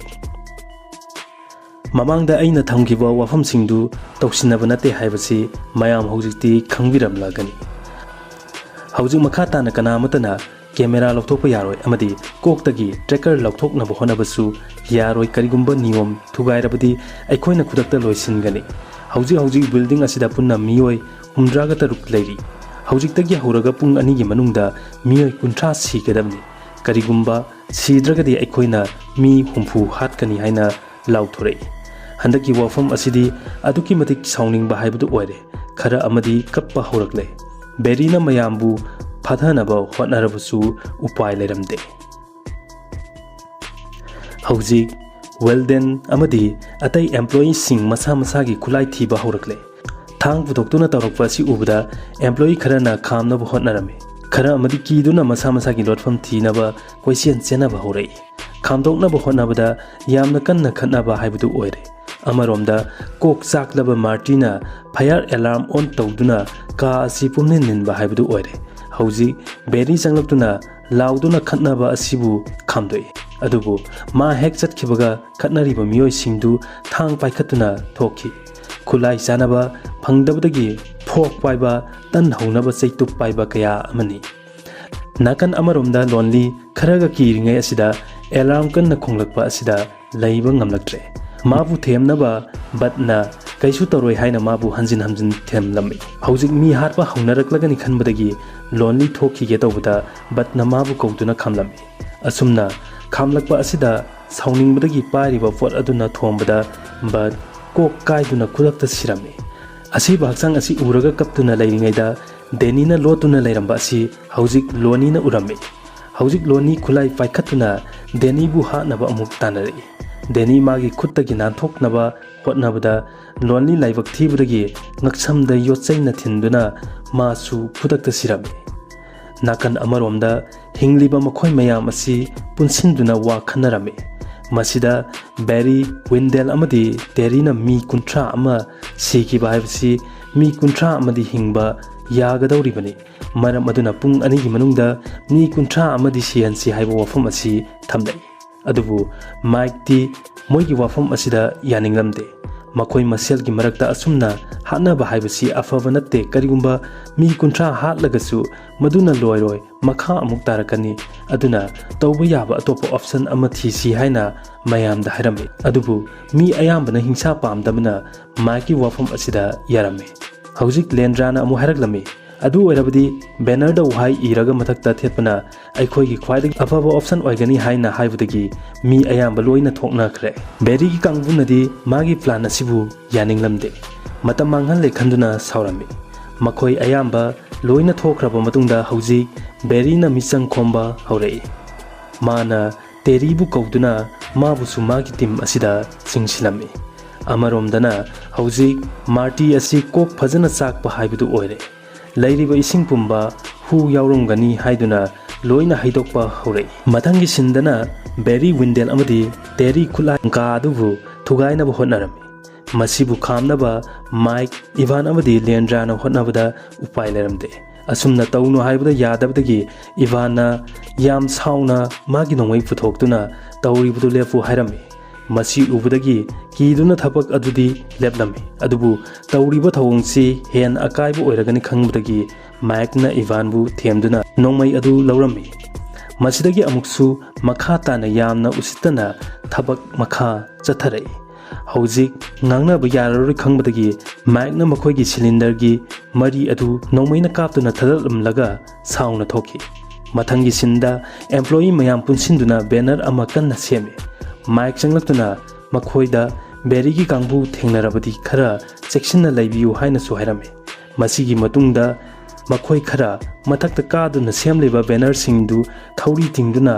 ꯃꯃꯥꯡꯗ ꯑꯩꯅ ꯊꯝꯈꯤꯕ ꯋꯥꯐꯝꯁꯤꯡꯗꯨ ꯇꯧꯁꯤꯟꯅꯕ ꯅꯠꯇꯦ ꯍꯥꯏꯕꯁꯤ ꯃꯌꯥꯝ ꯍꯧꯖꯤꯛꯇꯤ ꯈꯪꯕꯤꯔꯝꯂꯒꯅꯤ꯫ ꯍꯧꯖꯤꯛ ꯃꯈꯥ ꯇꯥꯅ ꯀꯅꯥ ꯑꯃꯠꯇꯅ camera ꯂꯧꯊꯣꯛꯄ ꯌꯥꯔꯣꯏ ꯑꯃꯗꯤ ꯀꯣꯛꯇꯒꯤ tracker ꯂꯧꯊꯣꯛꯅꯕ ꯍꯣꯠꯅꯕꯁꯨ ꯌꯥꯔꯣꯏ꯫ ꯀꯔꯤꯒꯨꯝꯕ ꯅꯤꯌꯣꯝ ꯊꯨꯒꯥꯏꯔꯕꯗꯤ ꯑꯩꯈꯣꯏꯅ ꯈꯨꯗꯛꯇ ꯂꯣꯏꯁꯤꯟꯒꯅꯤ꯫ ꯍꯧꯖꯤꯛ ꯍꯧꯖꯤꯛ building ꯑꯁꯤꯗ ꯄꯨꯟꯅ ꯃꯤꯑꯣꯏ ꯍꯨꯝꯗ꯭ꯔꯥꯒ ꯇꯔꯨꯛ ꯂꯩꯔꯤ꯫ ꯍꯧꯖꯤꯛꯇꯒꯤ ꯍꯧꯔꯒ ꯄꯨꯡ ꯑꯅꯤꯒꯤ ꯃꯅꯨꯡꯗ ꯃꯤꯑꯣꯏ ꯀꯨꯟꯊ꯭ꯔꯥ ꯁꯤꯒꯗꯕꯅꯤ꯫ ꯀꯔꯤꯒꯨꯝꯕ ꯁꯤꯗ꯭ꯔꯒꯗꯤ ꯑꯩꯈꯣꯏꯅ ꯃꯤ ꯍꯨꯝꯐꯨ ꯍꯥꯠꯀꯅꯤ ꯍꯥꯏꯅ ꯂꯥꯎꯊꯣꯔꯛꯏ꯫ ꯍꯟꯗꯛꯀꯤ ꯋꯥꯐꯝ ꯑꯁꯤꯗꯤ ꯑꯗꯨꯛꯀꯤ ꯃꯇꯤꯛ ꯁꯥꯎꯅꯤꯡꯕ ꯍꯥꯏꯕꯗꯨ ꯑꯣꯏꯔꯦ꯫ ꯈꯔ ꯑꯃꯗꯤ ꯀꯞꯄ ꯍꯧꯔꯛꯂꯦ꯫ ꯕꯦꯔꯤꯅ ꯃꯌꯥꯝꯕꯨ ꯐꯥꯊꯅꯕ ꯍꯣꯠꯅꯔꯕꯁꯨ ꯎꯄꯥꯏ ꯂꯩꯔꯝꯗꯦ꯫ ꯍꯧꯖꯤꯛ ꯋꯦꯜꯗꯦꯟ ꯑꯃꯗꯤ ꯑꯇꯩ employeeꯁꯤꯡ ꯃꯁꯥ ꯃꯁꯥꯒꯤ ꯈꯨꯠꯂꯥꯏ ꯊꯤꯕ ꯍꯧꯔꯛꯂꯦ꯫ ꯊꯥꯡ ꯄꯨꯊꯣꯛꯇꯨꯅ ꯇꯧꯔꯛꯄ ꯑꯁꯤ ꯎꯕꯗ employee ꯈꯔꯅ ꯈꯥꯝꯅꯕ ꯍꯣꯠꯅꯔꯝꯃꯤ꯫ ꯈꯔ ꯑꯃꯗꯤ ꯀꯤꯗꯨꯅ ꯃꯁꯥ ꯃꯁꯥꯒꯤ ꯂꯣꯠꯐꯝ ꯊꯤꯅꯕ ꯀꯣꯏꯆꯦꯟ ꯆꯦꯟꯅꯕ ꯍꯧꯔꯛꯏ꯫ ꯈꯥꯝꯗꯣꯛꯅꯕ ꯍꯣꯠꯅꯕꯗ ꯌꯥꯝꯅ ꯀꯟꯅ ꯈꯠꯅꯕ ꯍꯥꯏꯕꯗꯨ ꯑꯣꯏꯔꯦ꯫ ꯑꯃꯔꯣꯝꯗ ꯀꯣꯛ ꯆꯥꯛꯂꯕ ꯃꯥꯔꯇꯤꯅ fire alarm on ꯇꯧꯗꯨꯅ ꯀꯥ ꯑꯁꯤ ꯄꯨꯝꯅꯤꯟ ꯅꯤꯟꯕ ꯍꯥꯏꯕꯗꯨ ꯑꯣꯏꯔꯦ꯫ ꯍꯧꯖꯤꯛ ꯕꯦꯔꯤ ꯆꯪꯂꯛꯇꯨꯅ ꯂꯥꯎꯗꯨꯅ ꯈꯠꯅꯕ ꯑꯁꯤꯕꯨ ꯈꯥꯝꯗꯣꯛꯏ꯫ ꯑꯗꯨꯕꯨ ꯃꯥ ꯍꯦꯛ ꯆꯠꯈꯤꯕꯒ ꯈꯠꯅꯔꯤꯕ ꯃꯤꯑꯣꯏꯁꯤꯡꯗꯨ ꯊꯥꯡ ꯄꯥꯏꯈꯠꯇꯨꯅ ꯊꯣꯛꯈꯤ꯫ ꯈꯨꯠꯂꯥꯏ ꯆꯥꯅꯕ ꯐꯪꯗꯕꯗꯒꯤ ꯐꯣꯔꯛ ꯄꯥꯏꯕ, ꯇꯟ ꯍꯧꯅꯕ ꯆꯩꯇꯨꯞ ꯄꯥꯏꯕ ꯀꯌꯥ ꯑꯃꯅꯤ꯫ ꯅꯥꯀꯟ ꯑꯃꯔꯣꯝꯗ ꯂꯣꯟꯂꯤ ꯈꯔꯒ ꯀꯤꯔꯤꯉꯩ ꯑꯁꯤꯗ ꯑꯦꯂꯥꯔꯝ ꯀꯟꯅ ꯈꯣꯡꯂꯛꯄ ꯑꯁꯤꯗ ꯂꯩꯕ ꯉꯝꯂꯛꯇ꯭ꯔꯦ꯫ ꯃꯥꯕꯨ ꯊꯦꯝꯅꯕ ꯕꯠꯅ ꯀꯩꯁꯨ ꯇꯧꯔꯣꯏ ꯍꯥꯏꯅ ꯃꯥꯕꯨ ꯍꯟꯖꯤꯟ ꯍꯟꯖꯤꯟ ꯊꯦꯝꯂꯝꯃꯤ꯫ ꯍꯧꯖꯤꯛ ꯃꯤ ꯍꯥꯠꯄ ꯍꯧꯅꯔꯛꯂꯒꯅꯤ ꯈꯟꯕꯗꯒꯤ ꯂꯣꯟꯂꯤ ꯊꯣꯛꯈꯤꯒꯦ ꯇꯧꯕꯗ ꯕꯠꯅ ꯃꯥꯕꯨ ꯀꯧꯗꯨꯅ ꯈꯥꯝꯂꯝꯃꯤ꯫ ꯑꯁꯨꯝꯅ ꯈꯥꯝꯂꯛꯄ ꯑꯁꯤꯗ ꯁꯥꯎꯅꯤꯡꯕꯗꯒꯤ ꯄꯥꯏꯔꯤꯕ ꯄꯣꯠ ꯑꯗꯨꯅ ꯊꯣꯝꯕꯗ ꯕꯠ ꯀꯣꯛ ꯀꯥꯏꯗꯨꯅ ꯈꯨꯗꯛꯇ ꯁꯤꯔꯝꯃꯤ꯫ ꯑꯁꯤꯕ ꯍꯛꯆꯥꯡ ꯑꯁꯤ ꯎꯔꯒ ꯀꯞꯇꯨꯅ ꯂꯩꯔꯤꯉꯩꯗ ꯗꯦꯅꯤꯅ ꯂꯣꯠꯇꯨꯅ ꯂꯩꯔꯝꯕ ꯑꯁꯤ ꯍꯧꯖꯤꯛ ꯂꯣꯅꯤꯅ ꯎꯔꯝꯃꯤ꯫ ꯍꯧꯖꯤꯛ ꯂꯣꯅꯤ ꯈꯨꯠꯂꯥꯏ ꯄꯥꯏꯈꯠꯇꯨꯅ ꯗꯦꯅꯤꯕꯨ ꯍꯥꯠꯅꯕ ꯑꯃꯨꯛ ꯇꯥꯟꯅꯔꯛꯏ꯫ ꯗꯦꯅꯤ ꯃꯥꯒꯤ ꯈꯨꯠꯇꯒꯤ ꯅꯥꯟꯊꯣꯛꯅꯕ ꯍꯣꯠꯅꯕꯗ ꯂꯣꯟꯂꯤ ꯂꯥꯏꯕꯛ ꯊꯤꯕꯗꯒꯤ ꯉꯛꯁꯝꯗ ꯌꯣꯠꯆꯩꯅ ꯊꯤꯟꯗꯨꯅ ꯃꯥꯁꯨ ꯈꯨꯗꯛꯇ ꯁꯤꯔꯝꯃꯤ꯫ ꯅꯥꯀꯟ ꯑꯃꯔꯣꯝꯗ ꯍꯤꯡꯂꯤꯕ ꯃꯈꯣꯏ ꯃꯌꯥꯝ ꯑꯁꯤ ꯄꯨꯟꯁꯤꯟꯗꯨꯅ ꯋꯥ ꯈꯟꯅꯔꯝꯃꯤ꯫ ꯃꯁꯤꯗ ꯕꯦꯔꯤ, ꯋꯤꯟꯗꯦꯜ ꯑꯃꯗꯤ ꯇꯦꯔꯤꯅ ꯃꯤ ꯀꯨꯟꯊ꯭ꯔꯥ ꯑꯃ ꯁꯤꯈꯤꯕ ꯍꯥꯏꯕꯁꯤ ꯃꯤ ꯀꯨꯟꯊ꯭ꯔꯥ ꯑꯃꯗꯤ ꯍꯤꯡꯕ ꯌꯥꯒꯗꯧꯔꯤꯕꯅꯤ꯫ ꯃꯔꯝ ꯑꯗꯨꯅ ꯄꯨꯡ ꯑꯅꯤꯒꯤ ꯃꯅꯨꯡꯗ ꯃꯤ ꯀꯨꯟꯊ꯭ꯔꯥ ꯑꯃꯗꯤ ꯁꯤꯍꯟꯁꯤ ꯍꯥꯏꯕ ꯋꯥꯐꯝ ꯑꯁꯤ ꯊꯝꯂꯛꯏ꯫ ꯑꯗꯨꯕꯨ ꯃꯥꯏꯛꯇꯤ ꯃꯣꯏꯒꯤ ꯋꯥꯐꯝ ꯑꯁꯤꯗ ꯌꯥꯅꯤꯡꯂꯝꯗꯦ꯫ ꯃꯈꯣꯏ ꯃꯁꯦꯜꯒꯤ ꯃꯔꯛꯇ ꯑꯁꯨꯝꯅ ꯍꯥꯠꯅꯕ ꯍꯥꯏꯕꯁꯤ ꯑꯐꯕ ꯅꯠꯇꯦ꯫ ꯀꯔꯤꯒꯨꯝꯕ ꯃꯤ ꯀꯨꯟꯊ꯭ꯔꯥ ꯍꯥꯠꯂꯒꯁꯨ ꯃꯗꯨꯅ ꯂꯣꯏꯔꯣꯏ, ꯃꯈꯥ ꯑꯃꯨꯛ ꯇꯥꯔꯛꯀꯅꯤ꯫ ꯑꯗꯨꯅ ꯇꯧꯕ ꯌꯥꯕ ꯑꯇꯣꯞꯄ ꯑꯣꯞꯁꯟ ꯑꯃ ꯊꯤꯁꯤ ꯍꯥꯏꯅ ꯃꯌꯥꯝꯗ ꯍꯥꯏꯔꯝꯃꯤ꯫ ꯑꯗꯨꯕꯨ ꯃꯤ ꯑꯌꯥꯝꯕꯅ ꯍꯤꯡꯁꯥ ꯄꯥꯝꯗꯕꯅ ꯃꯥꯏꯛꯀꯤ ꯋꯥꯐꯝ ꯑꯁꯤꯗ ꯌꯥꯔꯝꯃꯤ꯫ ꯍꯧꯖꯤꯛ ꯂꯦꯟꯗ꯭ꯔꯥꯅ ꯑꯃꯨꯛ ꯍꯥꯏꯔꯛꯂꯝꯃꯤ, "ꯑꯗꯨ ꯑꯣꯏꯔꯕꯗꯤ ꯕꯦꯅꯔꯗ ꯋꯥꯍꯩ ꯏꯔꯒ ꯃꯊꯛꯇ ꯊꯦꯠꯄꯅ ꯑꯩꯈꯣꯏꯒꯤ ꯈ꯭ꯋꯥꯏꯗꯒꯤ ꯑꯐꯕ ꯑꯣꯞꯁꯟ ꯑꯣꯏꯒꯅꯤ" ꯍꯥꯏꯅ ꯍꯥꯏꯕꯗꯒꯤ ꯃꯤ ꯑꯌꯥꯝꯕ ꯂꯣꯏꯅ ꯊꯣꯛꯅꯈ꯭ꯔꯦ꯫ ꯕꯦꯔꯤꯒꯤ ꯀꯥꯡꯕꯨꯅꯗꯤ ꯃꯥꯒꯤ ꯄ꯭ꯂꯥꯟ ꯑꯁꯤꯕꯨ ꯌꯥꯅꯤꯡꯂꯝꯗꯦ꯫ ꯃꯇꯝ ꯃꯥꯡꯍꯜꯂꯦ ꯈꯟꯗꯨꯅ ꯁꯥꯎꯔꯝꯃꯤ꯫ ꯃꯈꯣꯏ ꯑꯌꯥꯝꯕ ꯂꯣꯏꯅ ꯊꯣꯛꯈ꯭ꯔꯕ ꯃꯇꯨꯡꯗ ꯍꯧꯖꯤꯛ ꯕꯦꯔꯤꯅ ꯃꯤꯆꯪ ꯈꯣꯝꯕ ꯍꯧꯔꯛꯏ꯫ ꯃꯥꯅ ꯇꯦꯔꯤꯕꯨ ꯀꯧꯗꯨꯅ ꯃꯥꯕꯨꯁꯨ ꯃꯥꯒꯤ ꯇꯤꯝ ꯑꯁꯤꯗ ꯆꯤꯡꯁꯤꯜꯂꯝꯃꯤ꯫ ꯑꯃꯔꯣꯝꯗꯅ ꯍꯧꯖꯤꯛ ꯃꯥꯔꯇꯤ ꯑꯁꯤ ꯀꯣꯛ ꯐꯖꯅ ꯆꯥꯛꯄ ꯍꯥꯏꯕꯗꯨ ꯑꯣꯏꯔꯦ꯫ ꯂꯩꯔꯤꯕ ꯏꯁꯤꯡ ꯄꯨꯝꯕ ꯍꯨ ꯌꯥꯎꯔꯝꯒꯅꯤ ꯍꯥꯏꯗꯨꯅ ꯂꯣꯏꯅ ꯍꯩꯗꯣꯛꯄ ꯍꯧꯔꯛꯏ꯫ ꯃꯊꯪꯒꯤ ꯁꯤꯟꯗꯅ ꯕꯦꯔꯤ, ꯋꯤꯟꯗꯦꯜ ꯑꯃꯗꯤ ꯇꯦꯔꯤ ꯈꯨꯠꯂꯥꯏ ꯀꯥ ꯑꯗꯨꯕꯨ ꯊꯨꯒꯥꯏꯅꯕ ꯍꯣꯠꯅꯔꯝꯃꯤ꯫ ꯃꯁꯤꯕꯨ ꯈꯥꯝꯅꯕ ꯃꯥꯏꯛ, ꯏꯚꯥꯟ ꯑꯃꯗꯤ ꯂꯦꯟꯗ꯭ꯔꯥꯅ ꯍꯣꯠꯅꯕꯗ ꯎꯄꯥꯏ ꯂꯩꯔꯝꯗꯦ꯫ ꯑꯁꯨꯝꯅ ꯇꯧꯅꯨ ꯍꯥꯏꯕꯗ ꯌꯥꯗꯕꯗꯒꯤ ꯏꯚꯥꯟꯅ ꯌꯥꯝ ꯁꯥꯎꯅ ꯃꯥꯒꯤ ꯅꯣꯡꯃꯩ ꯄꯨꯊꯣꯛꯇꯨꯅ ꯇꯧꯔꯤꯕꯗꯨ ꯂꯦꯞꯄꯨ ꯍꯥꯏꯔꯝꯃꯤ꯫ ꯃꯁꯤ ꯎꯕꯗꯒꯤ ꯀꯤꯗꯨꯅ ꯊꯕꯛ ꯑꯗꯨꯗꯤ ꯂꯦꯞꯂꯝꯃꯤ꯫ ꯑꯗꯨꯕꯨ ꯇꯧꯔꯤꯕ ꯊꯧꯑꯣꯡꯁꯤ ꯍꯦꯟꯅ ꯑꯀꯥꯏꯕ ꯑꯣꯏꯔꯒꯅꯤ ꯈꯪꯕꯗꯒꯤ ꯃꯥꯏꯛꯅ ꯏꯚꯥꯟꯕꯨ ꯊꯦꯝꯗꯨꯅ ꯅꯣꯡꯃꯩ ꯑꯗꯨ ꯂꯧꯔꯝꯃꯤ꯫ ꯃꯁꯤꯗꯒꯤ ꯑꯃꯨꯛꯁꯨ ꯃꯈꯥ ꯇꯥꯅ ꯌꯥꯝꯅ ꯎꯁꯤꯠꯇꯅ ꯊꯕꯛ ꯃꯈꯥ ꯆꯠꯊꯔꯛꯏ꯫ ꯍꯧꯖꯤꯛ ꯉꯥꯡꯅꯕ ꯌꯥꯔꯔꯣꯏ ꯈꯪꯕꯗꯒꯤ ꯃꯥꯏꯛꯅ ꯃꯈꯣꯏꯒꯤ ꯁꯤꯂꯤꯟꯗꯔꯒꯤ ꯃꯔꯤ ꯑꯗꯨ ꯅꯣꯡꯃꯩꯅ ꯀꯥꯞꯇꯨꯅ ꯊꯥꯗꯠꯂꯝꯂꯒ ꯁꯥꯎꯅ ꯊꯣꯛꯈꯤ꯫ ꯃꯊꯪꯒꯤ ꯁꯤꯟꯗ ꯑꯦꯝꯄ꯭ꯂꯣꯌꯤ ꯃꯌꯥꯝ ꯄꯨꯟꯁꯤꯟꯗꯨꯅ ꯕꯦꯅꯔ ꯑꯃ ꯀꯟꯅ ꯁꯦꯝꯃꯤ꯫ ꯃꯥꯏꯛ ꯆꯪꯂꯛꯇꯨꯅ ꯃꯈꯣꯏꯗ ꯕꯦꯔꯤꯒꯤ ꯀꯥꯡꯕꯨ ꯊꯦꯡꯅꯔꯕꯗꯤ ꯈꯔ ꯆꯦꯛꯁꯤꯟꯅ ꯂꯩꯕꯤꯌꯨ ꯍꯥꯏꯅꯁꯨ ꯍꯥꯏꯔꯝꯃꯤ꯫ ꯃꯁꯤꯒꯤ ꯃꯇꯨꯡꯗ ꯃꯈꯣꯏ ꯈꯔ ꯃꯊꯛꯇ ꯀꯥꯗꯨꯅ ꯁꯦꯝꯂꯤꯕ ꯕꯦꯅꯔꯁꯤꯡꯗꯨ ꯊꯧꯔꯤ ꯇꯤꯡꯗꯨꯅ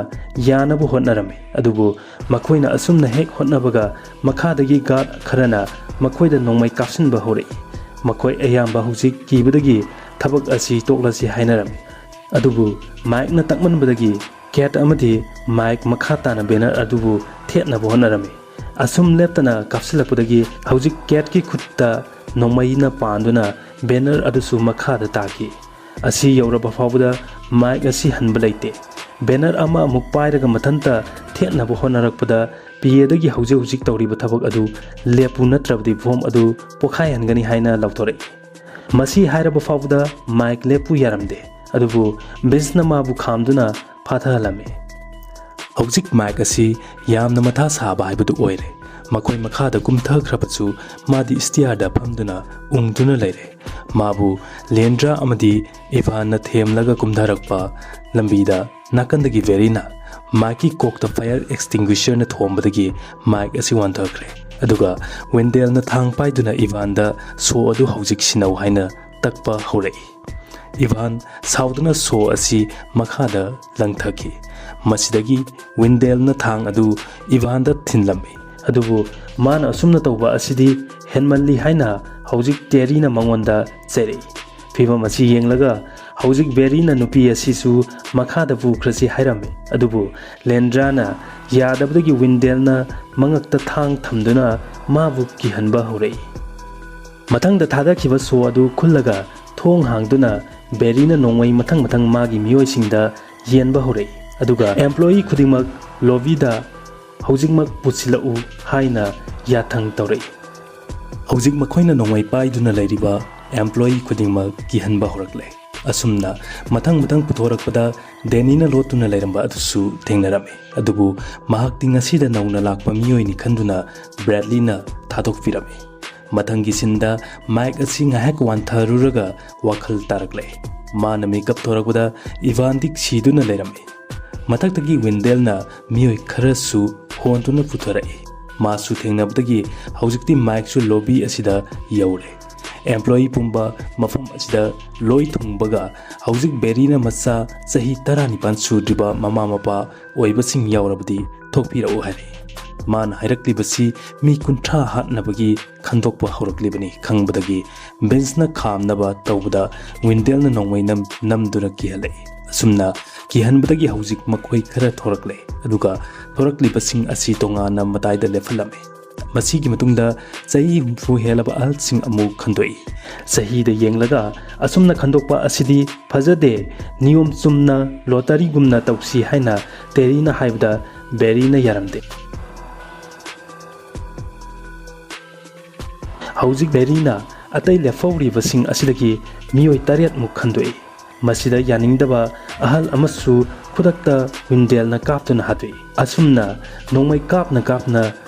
ꯌꯥꯅꯕ ꯍꯣꯠꯅꯔꯝꯃꯤ꯫ ꯑꯗꯨꯕꯨ ꯃꯈꯣꯏꯅ ꯑꯁꯨꯝꯅ ꯍꯦꯛ ꯍꯣꯠꯅꯕꯒ ꯃꯈꯥꯗꯒꯤ ꯒꯥꯔꯗ ꯈꯔꯅ ꯃꯈꯣꯏꯗ ꯅꯣꯡꯃꯩ ꯀꯥꯞꯁꯤꯟꯕ ꯍꯧꯔꯛꯏ꯫ ꯃꯈꯣꯏ ꯑꯌꯥꯝꯕ ꯍꯧꯖꯤꯛ ꯀꯤꯕꯗꯒꯤ ꯊꯕꯛ ꯑꯁꯤ ꯇꯣꯛꯂꯁꯤ ꯍꯥꯏꯅꯔꯝꯃꯤ꯫ ꯑꯗꯨꯕꯨ ꯃꯥꯏꯛꯅ ꯇꯛꯃꯟꯕꯗꯒꯤ ꯀꯦꯠ ꯑꯃꯗꯤ ꯃꯥꯏꯛ ꯃꯈꯥ ꯇꯥꯅ ꯕꯦꯅꯔ ꯑꯗꯨꯕꯨ ꯊꯦꯠꯅꯕ ꯍꯣꯠꯅꯔꯝꯃꯤ꯫ ꯑꯁꯨꯝ ꯂꯦꯞꯇꯅ ꯀꯥꯞꯁꯤꯜꯂꯛꯄꯗꯒꯤ ꯍꯧꯖꯤꯛ ꯀꯦꯠꯀꯤ ꯈꯨꯠꯇ ꯅꯣꯡꯃꯩꯅ ꯄꯥꯟꯗꯨꯅ ꯕꯦꯅꯔ ꯑꯗꯨꯁꯨ ꯃꯈꯥꯗ ꯇꯥꯈꯤ꯫ ꯑꯁꯤ ꯌꯧꯔꯕ ꯐꯥꯎꯕꯗ ꯃꯥꯏꯛ ꯑꯁꯤ ꯍꯟꯕ ꯂꯩꯇꯦ꯫ ꯕꯦꯅꯔ ꯑꯃ ꯑꯃꯨꯛ ꯄꯥꯏꯔꯒ ꯃꯊꯟꯇ ꯊꯦꯠꯅꯕ ꯍꯣꯠꯅꯔꯛꯄꯗ ꯄꯤ ꯑꯦꯗꯒꯤ ꯍꯧꯖꯤꯛ ꯍꯧꯖꯤꯛ ꯇꯧꯔꯤꯕ ꯊꯕꯛ ꯑꯗꯨ ꯂꯦꯞꯄꯨ, ꯅꯠꯇ꯭ꯔꯕꯗꯤ ꯕꯣꯝ ꯑꯗꯨ ꯄꯣꯈꯥꯏꯍꯟꯒꯅꯤ ꯍꯥꯏꯅ ꯂꯥꯎꯊꯣꯔꯛꯏ꯫ ꯃꯁꯤ ꯍꯥꯏꯔꯕ ꯐꯥꯎꯕꯗ ꯃꯥꯏꯛ ꯂꯦꯞꯄꯨ ꯌꯥꯔꯝꯗꯦ꯫ ꯑꯗꯨꯕꯨ ꯕꯤꯟꯁꯅ ꯃꯥꯕꯨ ꯈꯥꯝꯗꯨꯅ ꯐꯥꯊꯍꯜꯂꯝꯃꯤ꯫ ꯍꯧꯖꯤꯛ ꯃꯥꯏꯛ ꯑꯁꯤ ꯌꯥꯝꯅ ꯃꯊꯥ ꯁꯥꯕ ꯍꯥꯏꯕꯗꯨ ꯑꯣꯏꯔꯦ꯫ ꯃꯈꯣꯏ ꯃꯈꯥꯗ ꯀꯨꯝꯊꯈ꯭ꯔꯕꯁꯨ ꯃꯥꯗꯤ ꯁ꯭ꯇꯤꯌꯥꯔꯗ ꯐꯝꯗꯨꯅ ꯎꯪꯗꯨꯅ ꯂꯩꯔꯦ꯫ ꯃꯥꯕꯨ ꯂꯦꯟꯗ꯭ꯔꯥ ꯑꯃꯗꯤ ꯏꯚꯥꯟꯅ ꯊꯦꯝꯂꯒ ꯀꯨꯝꯊꯔꯛꯄ ꯂꯝꯕꯤꯗ ꯅꯥꯀꯟꯗꯒꯤ ꯚꯦꯔꯤꯅ ꯃꯥꯏꯛꯀꯤ ꯀꯣꯛꯇ ꯐꯥꯌꯔ ꯑꯦꯛꯁꯇꯤꯡꯒ꯭ꯋꯤꯁꯔꯅ ꯊꯣꯝꯕꯗꯒꯤ ꯃꯥꯏꯛ ꯑꯁꯤ ꯋꯥꯟꯊꯈ꯭ꯔꯦ꯫ ꯑꯗꯨꯒ ꯋꯤꯟꯗꯦꯜꯅ ꯊꯥꯡ ꯄꯥꯏꯗꯨꯅ ꯏꯚꯥꯟꯗ "ꯁꯣ ꯑꯗꯨ ꯍꯧꯖꯤꯛ ꯁꯤꯟꯅꯧ" ꯍꯥꯏꯅ ꯇꯛꯄ ꯍꯧꯔꯛꯏ꯫ ꯏꯚꯥꯟ ꯁꯥꯎꯗꯨꯅ ꯁꯣ ꯑꯁꯤ ꯃꯈꯥꯗ ꯂꯪꯊꯈꯤ꯫ ꯃꯁꯤꯗꯒꯤ ꯋꯤꯟꯗꯦꯜꯅ ꯊꯥꯡ ꯑꯗꯨ ꯏꯚꯥꯟꯗ ꯊꯤꯟꯂꯝꯃꯤ꯫ ꯑꯗꯨꯕꯨ ꯃꯥꯅ ꯑꯁꯨꯝꯅ ꯇꯧꯕ ꯑꯁꯤꯗꯤ ꯍꯦꯟꯃꯜꯂꯤ ꯍꯥꯏꯅ ꯍꯧꯖꯤꯛ ꯇꯦꯔꯤꯅ ꯃꯉꯣꯟꯗ ꯆꯩꯔꯛꯏ꯫ ꯐꯤꯚꯝ ꯑꯁꯤ ꯌꯦꯡꯂꯒ ꯍꯧꯖꯤꯛ ꯕꯦꯔꯤꯅ ꯅꯨꯄꯤ ꯑꯁꯤꯁꯨ ꯃꯈꯥꯗ ꯄꯨꯈ꯭ꯔꯁꯤ ꯍꯥꯏꯔꯝꯃꯤ꯫ ꯑꯗꯨꯕꯨ ꯂꯦꯟꯗ꯭ꯔꯥꯅ ꯌꯥꯗꯕꯗꯒꯤ ꯋꯤꯟꯗꯦꯜꯅ ꯃꯉꯛꯇ ꯊꯥꯡ ꯊꯝꯗꯨꯅ ꯃꯥꯕꯨ ꯀꯤꯍꯟꯕ ꯍꯧꯔꯛꯏ꯫ ꯃꯊꯪꯗ ꯊꯥꯗꯈꯤꯕ ꯁꯣ ꯑꯗꯨ ꯈꯨꯜꯂꯒ ꯊꯣꯡ ꯍꯥꯡꯗꯨꯅ ꯕꯦꯔꯤꯅ ꯅꯣꯡꯃꯩ ꯃꯊꯪ ꯃꯊꯪ ꯃꯥꯒꯤ ꯃꯤꯑꯣꯏꯁꯤꯡꯗ ꯌꯦꯟꯕ ꯍꯧꯔꯛꯏ꯫ ꯑꯗꯨꯒ employee ꯈꯨꯗꯤꯡꯃꯛ ꯂꯣꯕꯤꯗ ꯍꯧꯖꯤꯛꯃꯛ ꯄꯨꯁꯤꯜꯂꯛꯎ ꯍꯥꯏꯅ ꯌꯥꯊꯪ ꯇꯧꯔꯛꯏ꯫ ꯍꯧꯖꯤꯛ ꯃꯈꯣꯏꯅ ꯅꯣꯡꯃꯩ ꯄꯥꯏꯗꯨꯅ ꯂꯩꯔꯤꯕ employee ꯈꯨꯗꯤꯡꯃꯛ ꯀꯤꯍꯟꯕ ꯍꯧꯔꯛꯂꯦ꯫ ꯑꯁꯨꯝꯅ ꯃꯊꯪ ꯃꯊꯪ ꯄꯨꯊꯣꯔꯛꯄꯗ ꯗꯦꯅꯤꯅ ꯂꯣꯠꯇꯨꯅ ꯂꯩꯔꯝꯕ ꯑꯗꯨꯁꯨ ꯊꯦꯡꯅꯔꯝꯃꯤ꯫ ꯑꯗꯨꯕꯨ ꯃꯍꯥꯛꯇꯤ ꯉꯁꯤꯗ ꯅꯧꯅ ꯂꯥꯛꯄ ꯃꯤꯑꯣꯏꯅꯤ ꯈꯟꯗꯨꯅ ꯕ꯭ꯔꯦꯗꯂꯤꯅ ꯊꯥꯗꯣꯛꯄꯤꯔꯝꯃꯤ꯫ ꯃꯊꯪꯒꯤ ꯁꯤꯟꯗ ꯃꯥꯏꯛ ꯑꯁꯤ ꯉꯥꯏꯍꯥꯛ ꯋꯥꯟꯊꯔꯨꯔꯒ ꯋꯥꯈꯜ ꯇꯥꯔꯛꯂꯦ꯫ ꯃꯥꯅ ꯃꯤꯀꯞ ꯊꯣꯔꯛꯄꯗ ꯏꯚꯥꯟꯗꯤ ꯁꯤꯗꯨꯅ ꯂꯩꯔꯝꯃꯤ꯫ ꯃꯊꯛꯇꯒꯤ ꯋꯤꯟꯗꯦꯜꯅ ꯃꯤꯑꯣꯏ ꯈꯔꯁꯨ ꯍꯣꯟꯗꯨꯅ ꯄꯨꯊꯔꯛꯏ꯫ ꯃꯥꯁꯨ ꯊꯦꯡꯅꯕꯗꯒꯤ ꯍꯧꯖꯤꯛꯇꯤ ꯃꯥꯏꯛꯁꯨ ꯂꯣꯕꯤ ꯑꯁꯤꯗ ꯌꯧꯔꯦ꯫ Employee ꯄꯨꯝꯕ ꯃꯐꯝ ꯑꯁꯤꯗ ꯂꯣꯏ ꯊꯨꯡꯕꯒ ꯍꯧꯖꯤꯛ ꯕꯦꯔꯤꯅ ꯃꯆꯥ ꯆꯍꯤ ꯇꯔꯥꯅꯤꯄꯥꯟ ꯁꯨꯗ꯭ꯔꯤꯕ ꯃꯃꯥ ꯃꯄꯥ ꯑꯣꯏꯕꯁꯤꯡ ꯌꯥꯎꯔꯕꯗꯤ ꯊꯣꯛꯄꯤꯔꯛꯎ ꯍꯥꯏꯔꯛꯏ꯫ ꯃꯥꯅ ꯍꯥꯏꯔꯛꯂꯤꯕꯁꯤ ꯃꯤ ꯀꯨꯟꯊ꯭ꯔꯥ ꯍꯥꯠꯅꯕꯒꯤ ꯈꯟꯗꯣꯛꯄ ꯍꯧꯔꯛꯂꯤꯕꯅꯤ ꯈꯪꯕꯗꯒꯤ ꯕꯤꯟꯁꯅ ꯈꯥꯝꯅꯕ ꯇꯧꯕꯗ ꯋꯤꯟꯗꯦꯜꯅ ꯅꯣꯡꯃꯩ ꯅꯝ-, ꯅꯝꯗꯨꯅ ꯀꯤꯍꯜꯂꯛꯏ꯫ ꯑꯁꯨꯝꯅ ꯀꯤꯍꯟꯕꯗꯒꯤ ꯍꯧꯖꯤꯛ ꯃꯈꯣꯏ ꯈꯔ ꯊꯣꯔꯛꯂꯦ꯫ ꯑꯗꯨꯒ ꯊꯣꯔꯛꯂꯤꯕꯁꯤꯡ ꯑꯁꯤ ꯇꯣꯉꯥꯟꯅ ꯃꯇꯥꯏꯗ ꯂꯦꯞꯍꯜꯂꯝꯃꯤ꯫ ꯃꯁꯤꯒꯤ ꯃꯇꯨꯡꯗ ꯆꯍꯤ ꯍꯨꯝꯐꯨ ꯍꯦꯜꯂꯕ ꯑꯍꯜꯁꯤꯡ ꯑꯃꯨꯛ ꯈꯟꯗꯣꯛꯏ꯫ ꯆꯍꯤꯗ ꯌꯦꯡꯂꯒ ꯑꯁꯨꯝꯅ ꯈꯟꯗꯣꯛꯄ ꯑꯁꯤꯗꯤ ꯐꯖꯗꯦ, ꯅꯤꯌꯣꯝ ꯆꯨꯝꯅ ꯂꯣꯇꯔꯤꯒꯨꯝꯅ ꯇꯧꯁꯤ ꯍꯥꯏꯅ ꯇꯦꯔꯤꯅ ꯍꯥꯏꯕꯗ ꯕꯦꯔꯤꯅ ꯌꯥꯔꯝꯗꯦ꯫ ꯍꯧꯖꯤꯛ ꯕꯦꯔꯤꯅ ꯑꯇꯩ ꯂꯦꯞꯍꯧꯔꯤꯕꯁꯤꯡ ꯑꯁꯤꯗꯒꯤ ꯃꯤꯑꯣꯏ ꯇꯔꯦꯠꯃꯨꯛ ꯈꯟꯗꯣꯛꯏ꯫ ꯃꯁꯤꯗ ꯌꯥꯅꯤꯡꯗꯕ ꯑꯍꯜ ꯑꯃꯁꯨ ꯈꯨꯗꯛꯇ ꯋꯤꯟꯗꯦꯜꯅ ꯀꯥꯞꯇꯨꯅ ꯍꯥꯠꯇꯣꯛꯏ꯫ ꯑꯁꯨꯝꯅ ꯅꯣꯡꯃꯩ ꯀꯥꯞꯅ ꯀꯥꯞꯅ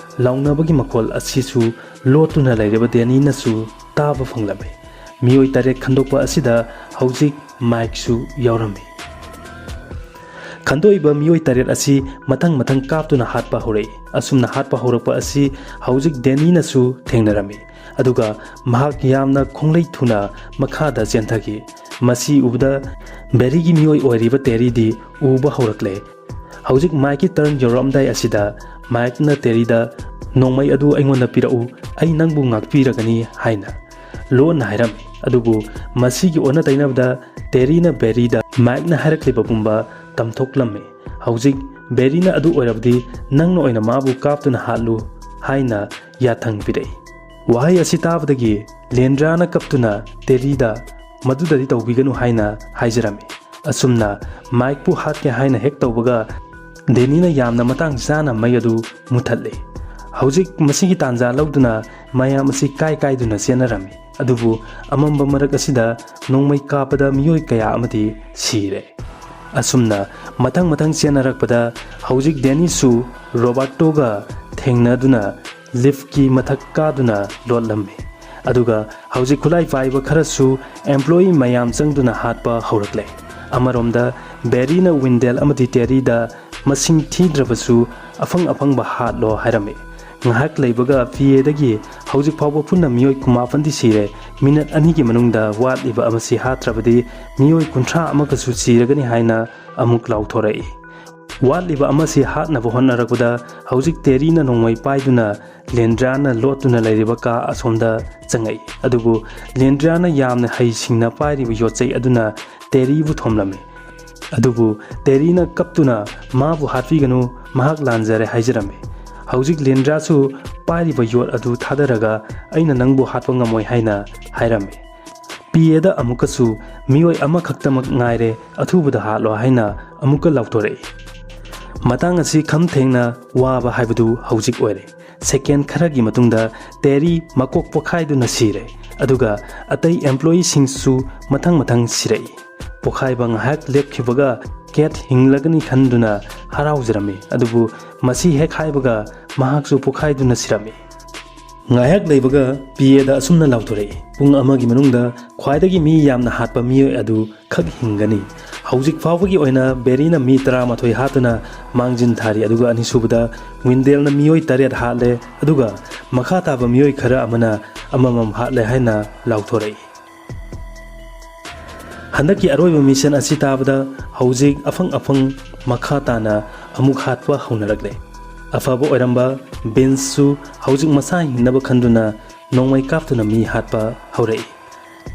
ꯂꯥꯎꯅꯕꯒꯤ ꯃꯈꯣꯜ ꯑꯁꯤꯁꯨ ꯂꯣꯠꯇꯨꯅ ꯂꯩꯔꯤꯕ ꯗꯦꯅꯤꯅꯁꯨ ꯇꯥꯕ ꯐꯪꯂꯝꯃꯤ꯫ ꯃꯤꯑꯣꯏ ꯇꯔꯦꯠ ꯈꯟꯗꯣꯛꯄ ꯑꯁꯤꯗ ꯍꯧꯖꯤꯛ ꯃꯥꯏꯛꯁꯨ ꯌꯥꯎꯔꯝꯃꯤ꯫ ꯈꯟꯗꯣꯛꯏꯕ ꯃꯤꯑꯣꯏ ꯇꯔꯦꯠ ꯑꯁꯤ ꯃꯊꯪ ꯃꯊꯪ ꯀꯥꯞꯇꯨꯅ ꯍꯥꯠꯄ ꯍꯧꯔꯛꯏ꯫ ꯑꯁꯨꯝꯅ ꯍꯥꯠꯄ ꯍꯧꯔꯛꯄ ꯑꯁꯤ ꯍꯧꯖꯤꯛ ꯗꯦꯅꯤꯅꯁꯨ ꯊꯦꯡꯅꯔꯝꯃꯤ꯫ ꯑꯗꯨꯒ ꯃꯍꯥꯛ ꯌꯥꯝꯅ ꯈꯣꯡꯂꯩ ꯊꯨꯅ ꯃꯈꯥꯗ ꯆꯦꯟꯊꯈꯤ꯫ ꯃꯁꯤ ꯎꯕꯗ ꯕꯦꯔꯤꯒꯤ ꯃꯤꯑꯣꯏ ꯑꯣꯏꯔꯤꯕ ꯇꯦꯔꯤꯗꯤ ꯎꯕ ꯍꯧꯔꯛꯂꯦ꯫ ꯍꯧꯖꯤꯛ ꯃꯥꯏꯛꯀꯤ turn ꯌꯧꯔꯛꯑꯝꯗꯥꯏ ꯑꯁꯤꯗ ꯃꯥꯏꯛꯅ ꯇꯦꯔꯤꯗ, "ꯅꯣꯡꯃꯩ ꯑꯗꯨ ꯑꯩꯉꯣꯟꯗ ꯄꯤꯔꯛꯎ, ꯑꯩ ꯅꯪꯕꯨ ꯉꯥꯛꯄꯤꯔꯒꯅꯤ" ꯍꯥꯏꯅ ꯂꯣꯟꯅ ꯍꯥꯏꯔꯝꯃꯤ꯫ ꯑꯗꯨꯕꯨ ꯃꯁꯤꯒꯤ ꯑꯣꯟꯅ ꯇꯩꯅꯕꯗ ꯇꯦꯔꯤꯅ ꯕꯦꯔꯤꯗ ꯃꯥꯏꯛꯅ ꯍꯥꯏꯔꯛꯂꯤꯕ ꯄꯨꯝꯕ ꯇꯝꯊꯣꯛꯂꯝꯃꯤ꯫ ꯍꯧꯖꯤꯛ ꯕꯦꯔꯤꯅ ꯑꯗꯨ ꯑꯣꯏꯔꯕꯗꯤ ꯅꯪꯅ ꯑꯣꯏꯅ ꯃꯥꯕꯨ ꯀꯥꯞꯇꯨꯅ ꯍꯥꯠꯂꯨ ꯍꯥꯏꯅ ꯌꯥꯊꯪ ꯄꯤꯔꯛꯏ꯫ ꯋꯥꯍꯩ ꯑꯁꯤ ꯇꯥꯕꯗꯒꯤ ꯂꯦꯟꯗ꯭ꯔꯥꯅ ꯀꯞꯇꯨꯅ ꯇꯦꯔꯤꯗ ꯃꯗꯨꯗꯗꯤ ꯇꯧꯕꯤꯒꯅꯨ ꯍꯥꯏꯅ ꯍꯥꯏꯖꯔꯝꯃꯤ꯫ ꯑꯁꯨꯝꯅ ꯃꯥꯏꯛꯄꯨ ꯍꯥꯠꯀꯦ ꯍꯥꯏꯅ ꯍꯦꯛ ꯇꯧꯕꯒ ꯗꯦꯅꯤꯅ ꯌꯥꯝꯅ ꯃꯇꯥꯡ ꯆꯥꯅ ꯃꯩ ꯑꯗꯨ ꯃꯨꯊꯠꯂꯤ꯫ ꯍꯧꯖꯤꯛ ꯃꯁꯤꯒꯤ ꯇꯥꯟꯖꯥ ꯂꯧꯗꯨꯅ ꯃꯌꯥꯝ ꯑꯁꯤ ꯀꯥꯏ ꯀꯥꯏꯗꯨꯅ ꯆꯦꯟꯅꯔꯝꯃꯤ꯫ ꯑꯗꯨꯕꯨ ꯑꯃꯝꯕ ꯃꯔꯛ ꯑꯁꯤꯗ ꯅꯣꯡꯃꯩ ꯀꯥꯞꯄꯗ ꯃꯤꯑꯣꯏ ꯀꯌꯥ ꯑꯃꯗꯤ ꯁꯤꯔꯦ꯫ ꯑꯁꯨꯝꯅ ꯃꯊꯪ ꯃꯊꯪ ꯆꯦꯟꯅꯔꯛꯄꯗ ꯍꯧꯖꯤꯛ ꯗꯦꯅꯤꯁꯨ ꯔꯣꯕꯥꯔꯇꯣꯒ ꯊꯦꯡꯅꯗꯨꯅ ꯂꯤꯐꯀꯤ ꯃꯊꯛ ꯀꯥꯗꯨꯅ ꯂꯣꯠꯂꯝꯃꯤ꯫ ꯑꯗꯨꯒ ꯍꯧꯖꯤꯛ ꯈꯨꯠꯂꯥꯏ ꯄꯥꯏꯕ ꯈꯔꯁꯨ ꯑꯦꯝꯄ꯭ꯂꯣꯌꯤ ꯃꯌꯥꯝ ꯆꯪꯗꯨꯅ ꯍꯥꯠꯄ ꯍꯧꯔꯛꯂꯦ꯫ ꯑꯃꯔꯣꯝꯗ ꯕꯦꯔꯤꯅ ꯋꯤꯟꯗꯦꯜ ꯑꯃꯗꯤ ꯇꯦꯔꯤꯗ ꯃꯁꯤꯡ ꯊꯤꯗ꯭ꯔꯕꯁꯨ ꯑꯐꯪ ꯑꯐꯪꯕ ꯍꯥꯠꯂꯣ ꯍꯥꯏꯔꯝꯃꯤ꯫ ꯉꯥꯏꯍꯥꯛ ꯂꯩꯕꯒ ꯄꯤ ꯑꯦꯗꯒꯤ ꯍꯧꯖꯤꯛ ꯐꯥꯎꯕ ꯄꯨꯟꯅ ꯃꯤꯑꯣꯏ ꯀꯨꯟꯃꯥꯄꯟꯗꯤ ꯁꯤꯔꯦ, ꯃꯤꯅꯠ ꯑꯅꯤꯒꯤ ꯃꯅꯨꯡꯗ ꯋꯥꯠꯂꯤꯕ ꯑꯃꯁꯤ ꯍꯥꯠꯇ꯭ꯔꯕꯗꯤ ꯃꯤꯑꯣꯏ ꯀꯨꯟꯊ꯭ꯔꯥ ꯑꯃꯒꯁꯨ ꯁꯤꯔꯒꯅꯤ ꯍꯥꯏꯅ ꯑꯃꯨꯛ ꯂꯥꯎꯊꯣꯔꯛꯏ꯫ ꯋꯥꯠꯂꯤꯕ ꯑꯃꯁꯤ ꯍꯥꯠꯅꯕ ꯍꯣꯠꯅꯔꯛꯄꯗ ꯍꯧꯖꯤꯛ ꯇꯦꯔꯤꯅ ꯅꯣꯡꯃꯩ ꯄꯥꯏꯗꯨꯅ ꯂꯦꯟꯗ꯭ꯔꯥꯅ ꯂꯣꯠꯇꯨꯅ ꯂꯩꯔꯤꯕ ꯀꯥ ꯑꯁꯣꯝꯗ ꯆꯪꯉꯛꯏ꯫ ꯑꯗꯨꯕꯨ ꯂꯦꯟꯗ꯭ꯔꯥꯅ ꯌꯥꯝꯅ ꯍꯩꯁꯤꯡꯅ ꯄꯥꯏꯔꯤꯕ ꯌꯣꯠꯆꯩ ꯑꯗꯨꯅ ꯇꯦꯔꯤꯕꯨ ꯊꯣꯝꯂꯝꯃꯤ꯫ ꯑꯗꯨꯕꯨ ꯇꯦꯔꯤꯅ ꯀꯞꯇꯨꯅ ꯃꯥꯕꯨ ꯍꯥꯠꯄꯤꯒꯅꯨ, ꯃꯍꯥꯛ ꯂꯥꯟꯖꯔꯦ ꯍꯥꯏꯖꯔꯝꯃꯤ꯫ ꯍꯧꯖꯤꯛ ꯂꯦꯟꯗ꯭ꯔꯥꯁꯨ ꯄꯥꯏꯔꯤꯕ ꯌꯣꯠ ꯑꯗꯨ ꯊꯥꯗꯔꯒ ꯑꯩꯅ ꯅꯪꯕꯨ ꯍꯥꯠꯄ ꯉꯝꯃꯣꯏ ꯍꯥꯏꯅ ꯍꯥꯏꯔꯝꯃꯤ꯫ ꯄꯤ ꯑꯦꯗ ꯑꯃꯨꯛꯀꯁꯨ ꯃꯤꯑꯣꯏ ꯑꯃꯈꯛꯇꯃꯛ ꯉꯥꯏꯔꯦ, ꯑꯊꯨꯕꯗ ꯍꯥꯠꯂꯣ ꯍꯥꯏꯅ ꯑꯃꯨꯛꯀ ꯂꯥꯎꯊꯣꯔꯛꯏ꯫ ꯃꯇꯥꯡ ꯑꯁꯤ ꯈꯝ ꯊꯦꯡꯅ ꯋꯥꯕ ꯍꯥꯏꯕꯗꯨ ꯍꯧꯖꯤꯛ ꯑꯣꯏꯔꯦ꯫ ꯁꯦꯀꯦꯟ ꯈꯔꯒꯤ ꯃꯇꯨꯡꯗ ꯇꯦꯔꯤ ꯃꯀꯣꯛ ꯄꯣꯛꯈꯥꯏꯗꯨꯅ ꯁꯤꯔꯦ, ꯑꯗꯨꯒ ꯑꯇꯩ ꯑꯦꯝꯄ꯭ꯂꯣꯌꯤꯁꯤꯡꯁꯨ ꯃꯊꯪ ꯃꯊꯪ ꯁꯤꯔꯛꯏ꯫ ꯄꯣꯛꯈꯥꯏꯕ ꯉꯥꯏꯍꯥꯛ ꯂꯦꯞꯈꯤꯕꯒ ꯀꯦꯠ ꯍꯤꯡꯂꯒꯅꯤ ꯈꯟꯗꯨꯅ ꯍꯔꯥꯎꯖꯔꯝꯃꯤ, ꯑꯗꯨꯕꯨ ꯃꯁꯤ ꯍꯦꯛ ꯍꯥꯏꯕꯒ ꯃꯍꯥꯛꯁꯨ ꯄꯣꯛꯈꯥꯏꯗꯨꯅ ꯁꯤꯔꯝꯃꯤ꯫ ꯉꯥꯏꯍꯥꯛ ꯂꯩꯕꯒ ꯄꯤ ꯑꯦꯗ ꯑꯁꯨꯝꯅ ꯂꯥꯎꯊꯣꯔꯛꯏ, "ꯄꯨꯡ ꯑꯃꯒꯤ ꯃꯅꯨꯡꯗ ꯈ꯭ꯋꯥꯏꯗꯒꯤ ꯃꯤ ꯌꯥꯝꯅ ꯍꯥꯠꯄ ꯃꯤꯑꯣꯏ ꯑꯗꯨ ꯈꯛ ꯍꯤꯡꯒꯅꯤ꯫ ꯍꯧꯖꯤꯛ ꯐꯥꯎꯕꯒꯤ ꯑꯣꯏꯅ ꯕꯦꯔꯤꯅ ꯃꯤ ꯇꯔꯥꯃꯥꯊꯣꯏ ꯍꯥꯠꯇꯨꯅ ꯃꯥꯡꯖꯤꯟ ꯊꯥꯔꯤ, ꯑꯗꯨꯒ ꯑꯅꯤꯁꯨꯕꯗ ꯋꯤꯟꯗꯦꯜꯅ ꯃꯤꯑꯣꯏ ꯇꯔꯦꯠ ꯍꯥꯠꯂꯦ, ꯑꯗꯨꯒ ꯃꯈꯥ ꯇꯥꯕ ꯃꯤꯑꯣꯏ ꯈꯔ ꯑꯃꯅ ꯑꯃꯃꯝ ꯍꯥꯠꯂꯦ" ꯍꯥꯏꯅ ꯂꯥꯎꯊꯣꯔꯛꯏ꯫ ꯍꯟꯗꯛꯀꯤ ꯑꯔꯣꯏꯕ ꯃꯤꯁꯟ ꯑꯁꯤ ꯇꯥꯕꯗ ꯍꯧꯖꯤꯛ ꯑꯐꯪ ꯑꯐꯪ ꯃꯈꯥ ꯇꯥꯅ ꯑꯃꯨꯛ ꯍꯥꯠꯄ ꯍꯧꯅꯔꯛꯂꯦ꯫ ꯑꯐꯕ ꯑꯣꯏꯔꯝꯕ ꯕꯤꯟꯁꯁꯨ ꯍꯧꯖꯤꯛ ꯃꯁꯥ ꯍꯤꯡꯅꯕ ꯈꯟꯗꯨꯅ ꯅꯣꯡꯃꯩ ꯀꯥꯞꯇꯨꯅ ꯃꯤ ꯍꯥꯠꯄ ꯍꯧꯔꯛꯏ꯫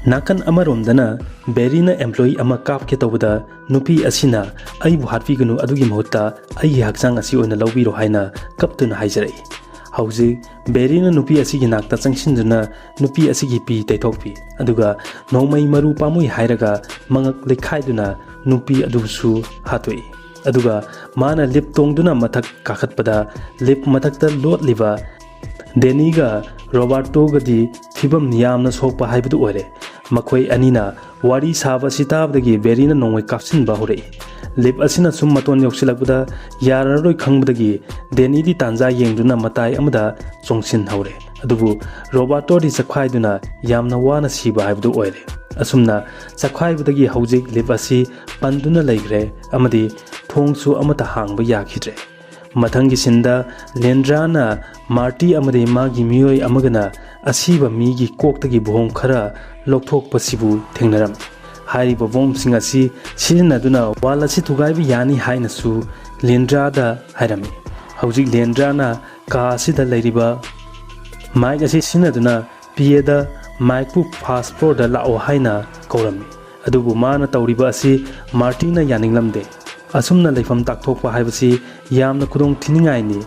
ꯅꯥꯀꯟ ꯑꯃꯔꯣꯝꯗꯅ ꯕꯦꯔꯤꯅ ꯑꯦꯝꯄ꯭ꯂꯣꯌꯤ ꯑꯃ ꯀꯥꯞꯀꯦ ꯇꯧꯕꯗ ꯅꯨꯄꯤ ꯑꯁꯤꯅ "ꯑꯩꯕꯨ ꯍꯥꯠꯄꯤꯒꯅꯨ, ꯑꯗꯨꯒꯤ ꯃꯍꯨꯠꯇ ꯑꯩꯒꯤ ꯍꯛꯆꯥꯡ ꯑꯁꯤ ꯑꯣꯏꯅ ꯂꯧꯕꯤꯔꯣ" ꯍꯥꯏꯅ ꯀꯞꯇꯨꯅ ꯍꯥꯏꯖꯔꯛꯏ꯫ ꯍꯧꯖꯤꯛ ꯕꯦꯔꯤꯅ ꯅꯨꯄꯤ ꯑꯁꯤꯒꯤ ꯅꯥꯛꯇ ꯆꯪꯁꯤꯟꯗꯨꯅ ꯅꯨꯄꯤ ꯑꯁꯤꯒꯤ ꯄꯤ ꯇꯩꯊꯣꯛꯄꯤ, ꯑꯗꯨꯒ ꯅꯣꯡꯃꯩ ꯃꯔꯨ ꯄꯥꯝꯃꯨꯏ ꯍꯥꯏꯔꯒ ꯃꯉꯛ ꯂꯩꯈꯥꯏꯗꯨꯅ ꯅꯨꯄꯤ ꯑꯗꯨꯁꯨ ꯍꯥꯠꯇꯣꯛꯏ꯫ ꯑꯗꯨꯒ ꯃꯥꯅ ꯂꯤꯞ ꯇꯣꯡꯗꯨꯅ ꯃꯊꯛ ꯀꯥꯈꯠꯄꯗ ꯂꯤꯞ ꯃꯊꯛꯇ ꯂꯣꯠꯂꯤꯕ ꯗꯦꯅꯤꯒ ꯔꯣꯕꯥꯔꯇꯣꯒꯗꯤ ꯐꯤꯕꯝ ꯌꯥꯝꯅ ꯁꯣꯛꯄ ꯍꯥꯏꯕꯗꯨ ꯑꯣꯏꯔꯦ꯫ ꯃꯈꯣꯏ ꯑꯅꯤꯅ ꯋꯥꯔꯤ ꯁꯥꯕ ꯑꯁꯤ ꯇꯥꯕꯗꯒꯤ ꯕꯦꯔꯤꯅ ꯅꯣꯡꯃꯩ ꯀꯥꯞꯁꯤꯟꯕ ꯍꯧꯔꯛꯏ꯫ ꯂꯤꯞ ꯑꯁꯤꯅ ꯁꯨꯝ ꯃꯇꯣꯟ ꯌꯧꯁꯤꯜꯂꯛꯄꯗ ꯌꯥꯔꯔꯣꯏ ꯈꯪꯕꯗꯒꯤ ꯗꯦꯅꯤꯗꯤ ꯇꯥꯟꯖꯥ ꯌꯦꯡꯗꯨꯅ ꯃꯇꯥꯏ ꯑꯃꯗ ꯆꯣꯡꯁꯤꯟꯍꯧꯔꯦ꯫ ꯑꯗꯨꯕꯨ ꯔꯣꯕꯥꯔꯇꯣꯗꯤ ꯆꯞꯈꯥꯏꯗꯨꯅ ꯌꯥꯝꯅ ꯋꯥꯅ ꯁꯤꯕ ꯍꯥꯏꯕꯗꯨ ꯑꯣꯏꯔꯦ꯫ ꯑꯁꯨꯝꯅ ꯆꯞꯈꯥꯏꯕꯗꯒꯤ ꯍꯧꯖꯤꯛ ꯂꯤꯞ ꯑꯁꯤ ꯄꯟꯗꯨꯅ ꯂꯩꯈ꯭ꯔꯦ ꯑꯃꯗꯤ ꯊꯣꯡꯁꯨ ꯑꯃꯠꯇ ꯍꯥꯡꯕ ꯌꯥꯈꯤꯗ꯭ꯔꯦ꯫ ꯃꯊꯪꯒꯤ ꯁꯤꯟꯗ ꯂꯦꯟꯗ꯭ꯔꯥꯅ ꯃꯥꯔꯇꯤ ꯑꯃꯗꯤ ꯃꯥꯒꯤ ꯃꯤꯑꯣꯏ ꯑꯃꯒꯅ ꯑꯁꯤꯕ ꯃꯤꯒꯤ ꯀꯣꯛꯇꯒꯤ ꯕꯣꯝ ꯈꯔ ꯂꯧꯊꯣꯛꯄꯁꯤꯕꯨ ꯊꯦꯡꯅꯔꯝꯃꯤ꯫ ꯍꯥꯏꯔꯤꯕ ꯕꯣꯝꯁꯤꯡ ꯑꯁꯤ ꯁꯤꯖꯤꯟꯅꯗꯨꯅ ꯋꯥꯜ ꯑꯁꯤ ꯊꯨꯒꯥꯏꯕ ꯌꯥꯅꯤ ꯍꯥꯏꯅꯁꯨ ꯂꯦꯟꯗ꯭ꯔꯥꯗ ꯍꯥꯏꯔꯝꯃꯤ꯫ ꯍꯧꯖꯤꯛ ꯂꯦꯟꯗ꯭ꯔꯥꯅ ꯀꯥ ꯑꯁꯤꯗ ꯂꯩꯔꯤꯕ ꯃꯥꯏꯛ ꯑꯁꯤ ꯁꯤꯖꯤꯟꯅꯗꯨꯅ ꯄꯤꯌꯦꯗ ꯃꯥꯏꯛꯄꯨ ꯐꯥꯁ ꯐ꯭ꯂꯣꯔꯗ ꯂꯥꯛꯑꯣ ꯍꯥꯏꯅ ꯀꯧꯔꯝꯃꯤ꯫ ꯑꯗꯨꯕꯨ ꯃꯥꯅ ꯇꯧꯔꯤꯕ ꯑꯁꯤ ꯃꯥꯔꯇꯤꯅ ꯌꯥꯅꯤꯡꯂꯝꯗꯦ꯫ ꯑꯁꯨꯝꯅ ꯂꯩꯐꯝ ꯇꯥꯛꯊꯣꯛꯄ ꯍꯥꯏꯕꯁꯤ ꯌꯥꯝꯅ ꯈꯨꯗꯣꯡ ꯊꯤꯅꯤꯡꯉꯥꯏꯅꯤ꯫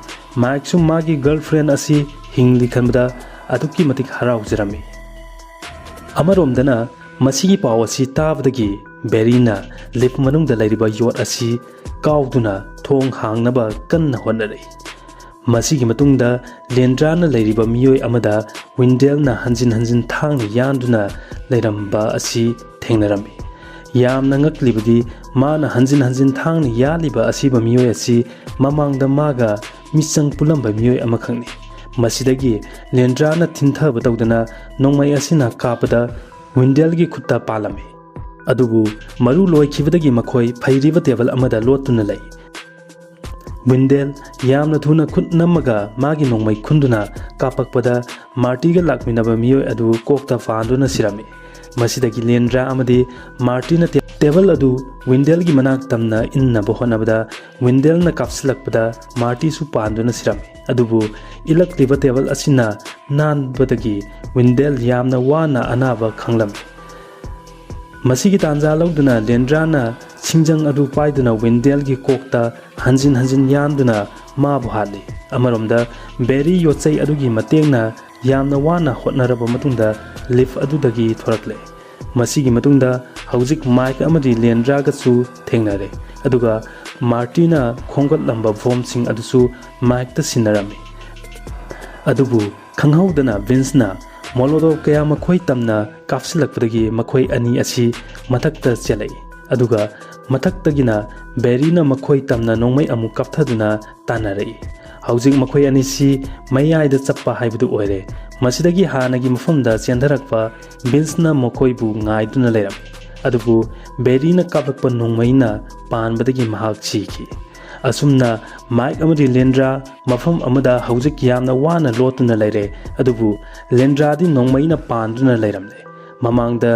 ꯃꯥꯏꯛꯁꯨ ꯃꯥꯒꯤ ꯒꯔꯜꯐ꯭ꯔꯦꯟ ꯑꯁꯤ ꯍꯤꯡꯂꯤ ꯈꯟꯕꯗ ꯑꯗꯨꯛꯀꯤ ꯃꯇꯤꯛ ꯍꯔꯥꯎꯖꯔꯝꯃꯤ꯫ ꯑꯃꯔꯣꯝꯗꯅ ꯃꯁꯤꯒꯤ ꯄꯥꯎ ꯑꯁꯤ ꯇꯥꯕꯗꯒꯤ ꯕꯦꯔꯤꯅ ꯂꯤꯞ ꯃꯅꯨꯡꯗ ꯂꯩꯔꯤꯕ ꯌꯣꯠ ꯑꯁꯤ ꯀꯥꯎꯗꯨꯅ ꯊꯣꯡ ꯍꯥꯡꯅꯕ ꯀꯟꯅ ꯍꯣꯠꯅꯔꯛꯏ꯫ ꯃꯁꯤꯒꯤ ꯃꯇꯨꯡꯗ ꯂꯦꯟꯗ꯭ꯔꯥꯅ ꯂꯩꯔꯤꯕ ꯃꯤꯑꯣꯏ ꯑꯃꯗ ꯋꯤꯟꯗꯦꯜꯅ ꯍꯟꯖꯤꯟ ꯍꯟꯖꯤꯟ ꯊꯥꯡꯅ ꯌꯥꯟꯗꯨꯅ ꯂꯩꯔꯝꯕ ꯑꯁꯤ ꯊꯦꯡꯅꯔꯝꯃꯤ꯫ ꯌꯥꯝꯅ ꯉꯛꯂꯤꯕꯗꯤ ꯃꯥꯅ ꯍꯟꯖꯤꯟ ꯍꯟꯖꯤꯟ ꯊꯥꯡꯅ ꯌꯥꯜꯂꯤꯕ ꯑꯁꯤꯕ ꯃꯤꯑꯣꯏ ꯑꯁꯤ ꯃꯃꯥꯡꯗ ꯃꯥꯒ ꯃꯤꯆꯪ ꯄꯨꯜꯂꯝꯕ ꯃꯤꯑꯣꯏ ꯑꯃꯈꯛꯅꯤ꯫ ꯃꯁꯤꯗꯒꯤ ꯂꯦꯟꯗ꯭ꯔꯥꯅ ꯊꯤꯟꯊꯕ ꯇꯧꯗꯅ ꯅꯣꯡꯃꯩ ꯑꯁꯤꯅ ꯀꯥꯞꯄꯗ ꯋꯤꯟꯗꯦꯜꯒꯤ ꯈꯨꯠꯇ ꯄꯥꯜꯂꯝꯃꯤ꯫ ꯑꯗꯨꯕꯨ ꯃꯔꯨ ꯂꯣꯏꯈꯤꯕꯗꯒꯤ ꯃꯈꯣꯏ ꯐꯩꯔꯤꯕ ꯇꯦꯕꯜ ꯑꯃꯗ ꯂꯣꯠꯇꯨꯅ ꯂꯩ꯫ ꯋꯤꯟꯗꯦꯜ ꯌꯥꯝꯅ ꯊꯨꯅ ꯈꯨꯠ ꯅꯝꯃꯒ ꯃꯥꯒꯤ ꯅꯣꯡꯃꯩ ꯈꯨꯟꯗꯨꯅ ꯀꯥꯞꯄꯛꯄꯗ ꯃꯥꯔꯇꯤꯒ ꯂꯥꯛꯃꯤꯟꯅꯕ ꯃꯤꯑꯣꯏ ꯑꯗꯨ ꯀꯣꯛꯇ ꯐꯥꯟꯗꯨꯅ ꯁꯤꯔꯝꯃꯤ꯫ ꯃꯁꯤꯗꯒꯤ ꯂꯦꯟꯗ꯭ꯔꯥ ꯑꯃꯗꯤ ꯃꯥꯔꯇꯤꯅ ꯇꯦ-, ꯇꯦꯕꯜ ꯑꯗꯨ ꯋꯤꯟꯗꯦꯜꯒꯤ ꯃꯅꯥꯛ ꯇꯝꯅ ꯏꯟꯅꯕ ꯍꯣꯠꯅꯕꯗ ꯋꯤꯟꯗꯦꯜꯅ ꯀꯥꯞꯁꯤꯜꯂꯛꯄꯗ ꯃꯥꯔꯇꯤꯁꯨ ꯄꯥꯟꯗꯨꯅ ꯁꯤꯔꯝꯃꯤ꯫ ꯑꯗꯨꯕꯨ ꯏꯜꯂꯛꯂꯤꯕ ꯇꯦꯕꯜ ꯑꯁꯤꯅ ꯅꯥꯟꯕꯗꯒꯤ ꯋꯤꯟꯗꯦꯜ ꯌꯥꯝꯅ ꯋꯥꯅ ꯑꯅꯥꯕ ꯈꯪꯂꯝꯃꯤ꯫ ꯃꯁꯤꯒꯤ ꯇꯥꯟꯖꯥ ꯂꯧꯗꯨꯅ ꯂꯦꯟꯗ꯭ꯔꯥꯅ ꯁꯤꯡꯖꯪ ꯑꯗꯨ ꯄꯥꯏꯗꯨꯅ ꯋꯤꯟꯗꯦꯜꯒꯤ ꯀꯣꯛꯇ ꯍꯟꯖꯤꯟ ꯍꯟꯖꯤꯟ ꯌꯥꯟꯗꯨꯅ ꯃꯥꯕꯨ ꯍꯥꯠꯂꯤ꯫ ꯑꯃꯔꯣꯝꯗ ꯕꯦꯔꯤ ꯌꯣꯠꯆꯩ ꯑꯗꯨꯒꯤ ꯃꯇꯦꯡꯅ ꯌꯥꯝꯅ ꯋꯥꯅ ꯍꯣꯠꯅꯔꯕ ꯃꯇꯨꯡꯗ ꯂꯤꯐ ꯑꯗꯨꯗꯒꯤ ꯊꯣꯔꯛꯂꯦ꯫ ꯃꯁꯤꯒꯤ ꯃꯇꯨꯡꯗ ꯍꯧꯖꯤꯛ ꯃꯥꯏꯛ ꯑꯃꯗꯤ ꯂꯦꯟꯗ꯭ꯔꯥꯒꯁꯨ ꯊꯦꯡꯅꯔꯦ, ꯑꯗꯨꯒ ꯃꯥꯔꯇꯤꯅ ꯈꯣꯝꯒꯠꯂꯝꯕ ꯕꯣꯝꯁꯤꯡ ꯑꯗꯨꯁꯨ ꯃꯥꯏꯛꯇ ꯁꯤꯟꯅꯔꯝꯃꯤ꯫ ꯑꯗꯨꯕꯨ ꯈꯪꯍꯧꯗꯅ ꯚꯤꯟꯁꯅ ꯃꯣꯂꯣꯇꯣꯞ ꯀꯌꯥ ꯃꯈꯣꯏ ꯇꯝꯅ ꯀꯥꯞꯁꯤꯜꯂꯛꯄꯗꯒꯤ ꯃꯈꯣꯏ ꯑꯅꯤ ꯑꯁꯤ ꯃꯊꯛꯇ ꯆꯦꯜꯂꯛꯏ, ꯑꯗꯨꯒ ꯃꯊꯛꯇꯒꯤꯅ ꯕꯦꯔꯤꯅ ꯃꯈꯣꯏ ꯇꯝꯅ ꯅꯣꯡꯃꯩ ꯑꯃꯨꯛ ꯀꯥꯞꯊꯗꯨꯅ ꯇꯥꯟꯅꯔꯛꯏ꯫ ꯍꯧꯖꯤꯛ ꯃꯈꯣꯏ ꯑꯅꯤꯁꯤ ꯃꯌꯥꯏꯗ ꯆꯞꯄ ꯍꯥꯏꯕꯗꯨ ꯑꯣꯏꯔꯦ꯫ ꯃꯁꯤꯗꯒꯤ ꯍꯥꯟꯅꯒꯤ ꯃꯐꯝꯗ ꯆꯦꯟꯊꯔꯛꯄ ꯚꯤꯟꯁꯅ ꯃꯈꯣꯏꯕꯨ ꯉꯥꯏꯗꯨꯅ ꯂꯩꯔꯝꯃꯤ, ꯑꯗꯨꯕꯨ ꯕꯦꯔꯤꯅ ꯀꯥꯞꯂꯛꯄ ꯅꯣꯡꯃꯩꯅ ꯄꯥꯟꯕꯗꯒꯤ ꯃꯍꯥꯛ ꯁꯤꯈꯤ꯫ ꯑꯁꯨꯝꯅ ꯃꯥꯏꯛ ꯑꯃꯗꯤ ꯂꯦꯟꯗ꯭ꯔꯥ ꯃꯐꯝ ꯑꯃꯗ ꯍꯧꯖꯤꯛ ꯌꯥꯝꯅ ꯋꯥꯅ ꯂꯣꯠꯇꯨꯅ ꯂꯩꯔꯦ, ꯑꯗꯨꯕꯨ ꯂꯦꯟꯗ꯭ꯔꯥꯗꯤ ꯅꯣꯡꯃꯩꯅ ꯄꯥꯟꯗꯨꯅ ꯂꯩꯔꯝꯂꯦ꯫ ꯃꯃꯥꯡꯗ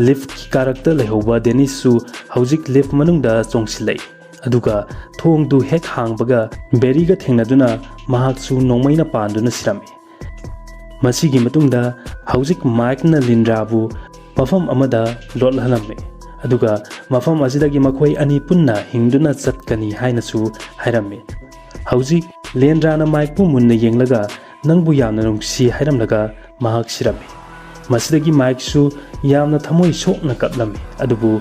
ꯂꯤꯐꯀꯤ ꯀꯥꯔꯛꯇ ꯂꯩꯍꯧꯕ ꯗꯦꯅꯤꯁꯁꯨ ꯍꯧꯖꯤꯛ ꯂꯤꯐ ꯃꯅꯨꯡꯗ ꯆꯣꯡꯁꯤꯜꯂꯛꯏ, ꯑꯗꯨꯒ ꯊꯣꯡꯗꯨ ꯍꯦꯛ ꯍꯥꯡꯕꯒ ꯕꯦꯔꯤꯒ ꯊꯦꯡꯅꯗꯨꯅ ꯃꯍꯥꯛꯁꯨ ꯅꯣꯡꯃꯩꯅ ꯄꯥꯟꯗꯨꯅ ꯁꯤꯔꯝꯃꯤ꯫ ꯃꯁꯤꯒꯤ ꯃꯇꯨꯡꯗ ꯍꯧꯖꯤꯛ ꯃꯥꯏꯛꯅ ꯂꯤꯟꯗ꯭ꯔꯥꯕꯨ ꯃꯐꯝ ꯑꯃꯗ ꯂꯣꯠꯍꯜꯂꯝꯃꯤ, ꯑꯗꯨꯒ ꯃꯐꯝ ꯑꯁꯤꯗꯒꯤ ꯃꯈꯣꯏ ꯑꯅꯤ ꯄꯨꯟꯅ ꯍꯤꯡꯗꯨꯅ ꯆꯠꯀꯅꯤ ꯍꯥꯏꯅꯁꯨ ꯍꯥꯏꯔꯝꯃꯤ꯫ ꯍꯧꯖꯤꯛ ꯂꯦꯟꯗ꯭ꯔꯥꯅ ꯃꯥꯏꯛꯄꯨ ꯃꯨꯟꯅ ꯌꯦꯡꯂꯒ, "ꯅꯪꯕꯨ ꯌꯥꯝꯅ ꯅꯨꯡꯁꯤ" ꯍꯥꯏꯔꯝꯂꯒ ꯃꯍꯥꯛ ꯁꯤꯔꯝꯃꯤ꯫ ꯃꯁꯤꯗꯒꯤ ꯃꯥꯏꯛꯁꯨ ꯌꯥꯝꯅ ꯊꯃꯣꯏ ꯁꯣꯛꯅ ꯀꯞꯂꯝꯃꯤ, ꯑꯗꯨꯕꯨ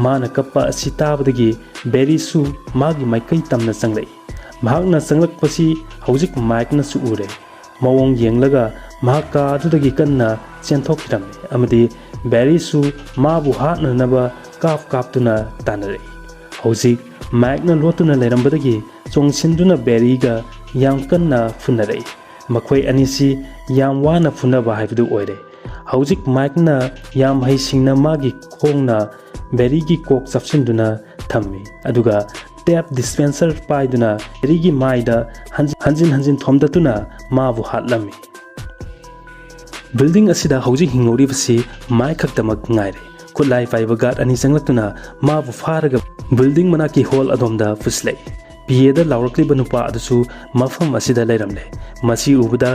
ꯃꯥꯅ ꯀꯞꯄ ꯑꯁꯤ ꯇꯥꯕꯗꯒꯤ ꯕꯦꯔꯤꯁꯨ ꯃꯥꯒꯤ ꯃꯥꯏꯀꯩ ꯇꯝꯅ ꯆꯪꯂꯛꯏ꯫ ꯃꯍꯥꯛꯅ ꯆꯪꯂꯛꯄꯁꯤ ꯍꯧꯖꯤꯛ ꯃꯥꯏꯛꯅꯁꯨ ꯎꯔꯦ꯫ ꯃꯑꯣꯡ ꯌꯦꯡꯂꯒ ꯃꯍꯥꯛ ꯀꯥ ꯑꯗꯨꯗꯒꯤ ꯀꯟꯅ ꯆꯦꯟꯊꯣꯛꯈꯤꯔꯝꯃꯤ ꯑꯃꯗꯤ ꯕꯦꯔꯤꯁꯨ ꯃꯥꯕꯨ ꯍꯥꯠꯅꯅꯕ ꯀꯥꯞ ꯀꯥꯞꯇꯨꯅ ꯇꯥꯟꯅꯔꯛꯏ꯫ ꯍꯧꯖꯤꯛ ꯃꯥꯏꯛꯅ ꯂꯣꯠꯇꯨꯅ ꯂꯩꯔꯝꯕꯗꯒꯤ ꯆꯣꯡꯁꯤꯟꯗꯨꯅ ꯕꯦꯔꯤꯒ ꯌꯥꯝ ꯀꯟꯅ ꯐꯨꯅꯔꯛꯏ꯫ ꯃꯈꯣꯏ ꯑꯅꯤꯁꯤ ꯌꯥꯝ ꯋꯥꯅ ꯐꯨꯅꯕ ꯍꯥꯏꯕꯗꯨ ꯑꯣꯏꯔꯦ꯫ ꯍꯧꯖꯤꯛ ꯃꯥꯏꯛꯅ ꯌꯥꯝ ꯍꯩꯁꯤꯡꯅ ꯃꯥꯒꯤ ꯈꯣꯡꯅ ꯕꯦꯔꯤꯒꯤ ꯀꯣꯛ ꯆꯞꯁꯤꯟꯗꯨꯅ ꯊꯝꯃꯤ, ꯑꯗꯨꯒ ꯇꯦꯞ ꯗꯤꯁꯄꯦꯟꯁꯔ ꯄꯥꯏꯗꯨꯅ ꯕꯦꯔꯤꯒꯤ ꯃꯥꯏꯗ ꯍꯟꯖꯤꯟ ꯍꯟꯖꯤꯟ ꯍꯟꯖꯤꯟ ꯊꯣꯝꯗꯠꯇꯨꯅ ꯃꯥꯕꯨ ꯍꯥꯠꯂꯝꯃꯤ꯫ ꯕꯤꯜꯗꯤꯡ ꯑꯁꯤꯗ ꯍꯧꯖꯤꯛ ꯍꯤꯡꯍꯧꯔꯤꯕꯁꯤ ꯃꯥꯏꯛ ꯈꯛꯇꯃꯛ ꯉꯥꯏꯔꯦ꯫ ꯈꯨꯠꯂꯥꯏ ꯄꯥꯏꯕ ꯒꯥꯔꯗ ꯑꯅꯤ ꯆꯪꯂꯛꯇꯨꯅ ꯃꯥꯕꯨ ꯐꯥꯔꯒ ꯕꯤꯜꯗꯤꯡ ꯃꯅꯥꯛꯀꯤ ꯍꯣꯜ ꯑꯗꯣꯝꯗ ꯄꯨꯁꯤꯜꯂꯛꯏ꯫ ꯄꯤ ꯑꯦꯗ ꯂꯥꯎꯔꯛꯂꯤꯕ ꯅꯨꯄꯥ ꯑꯗꯨꯁꯨ ꯃꯐꯝ ꯑꯁꯤꯗ ꯂꯩꯔꯝꯂꯦ꯫ ꯃꯁꯤ ꯎꯕꯗ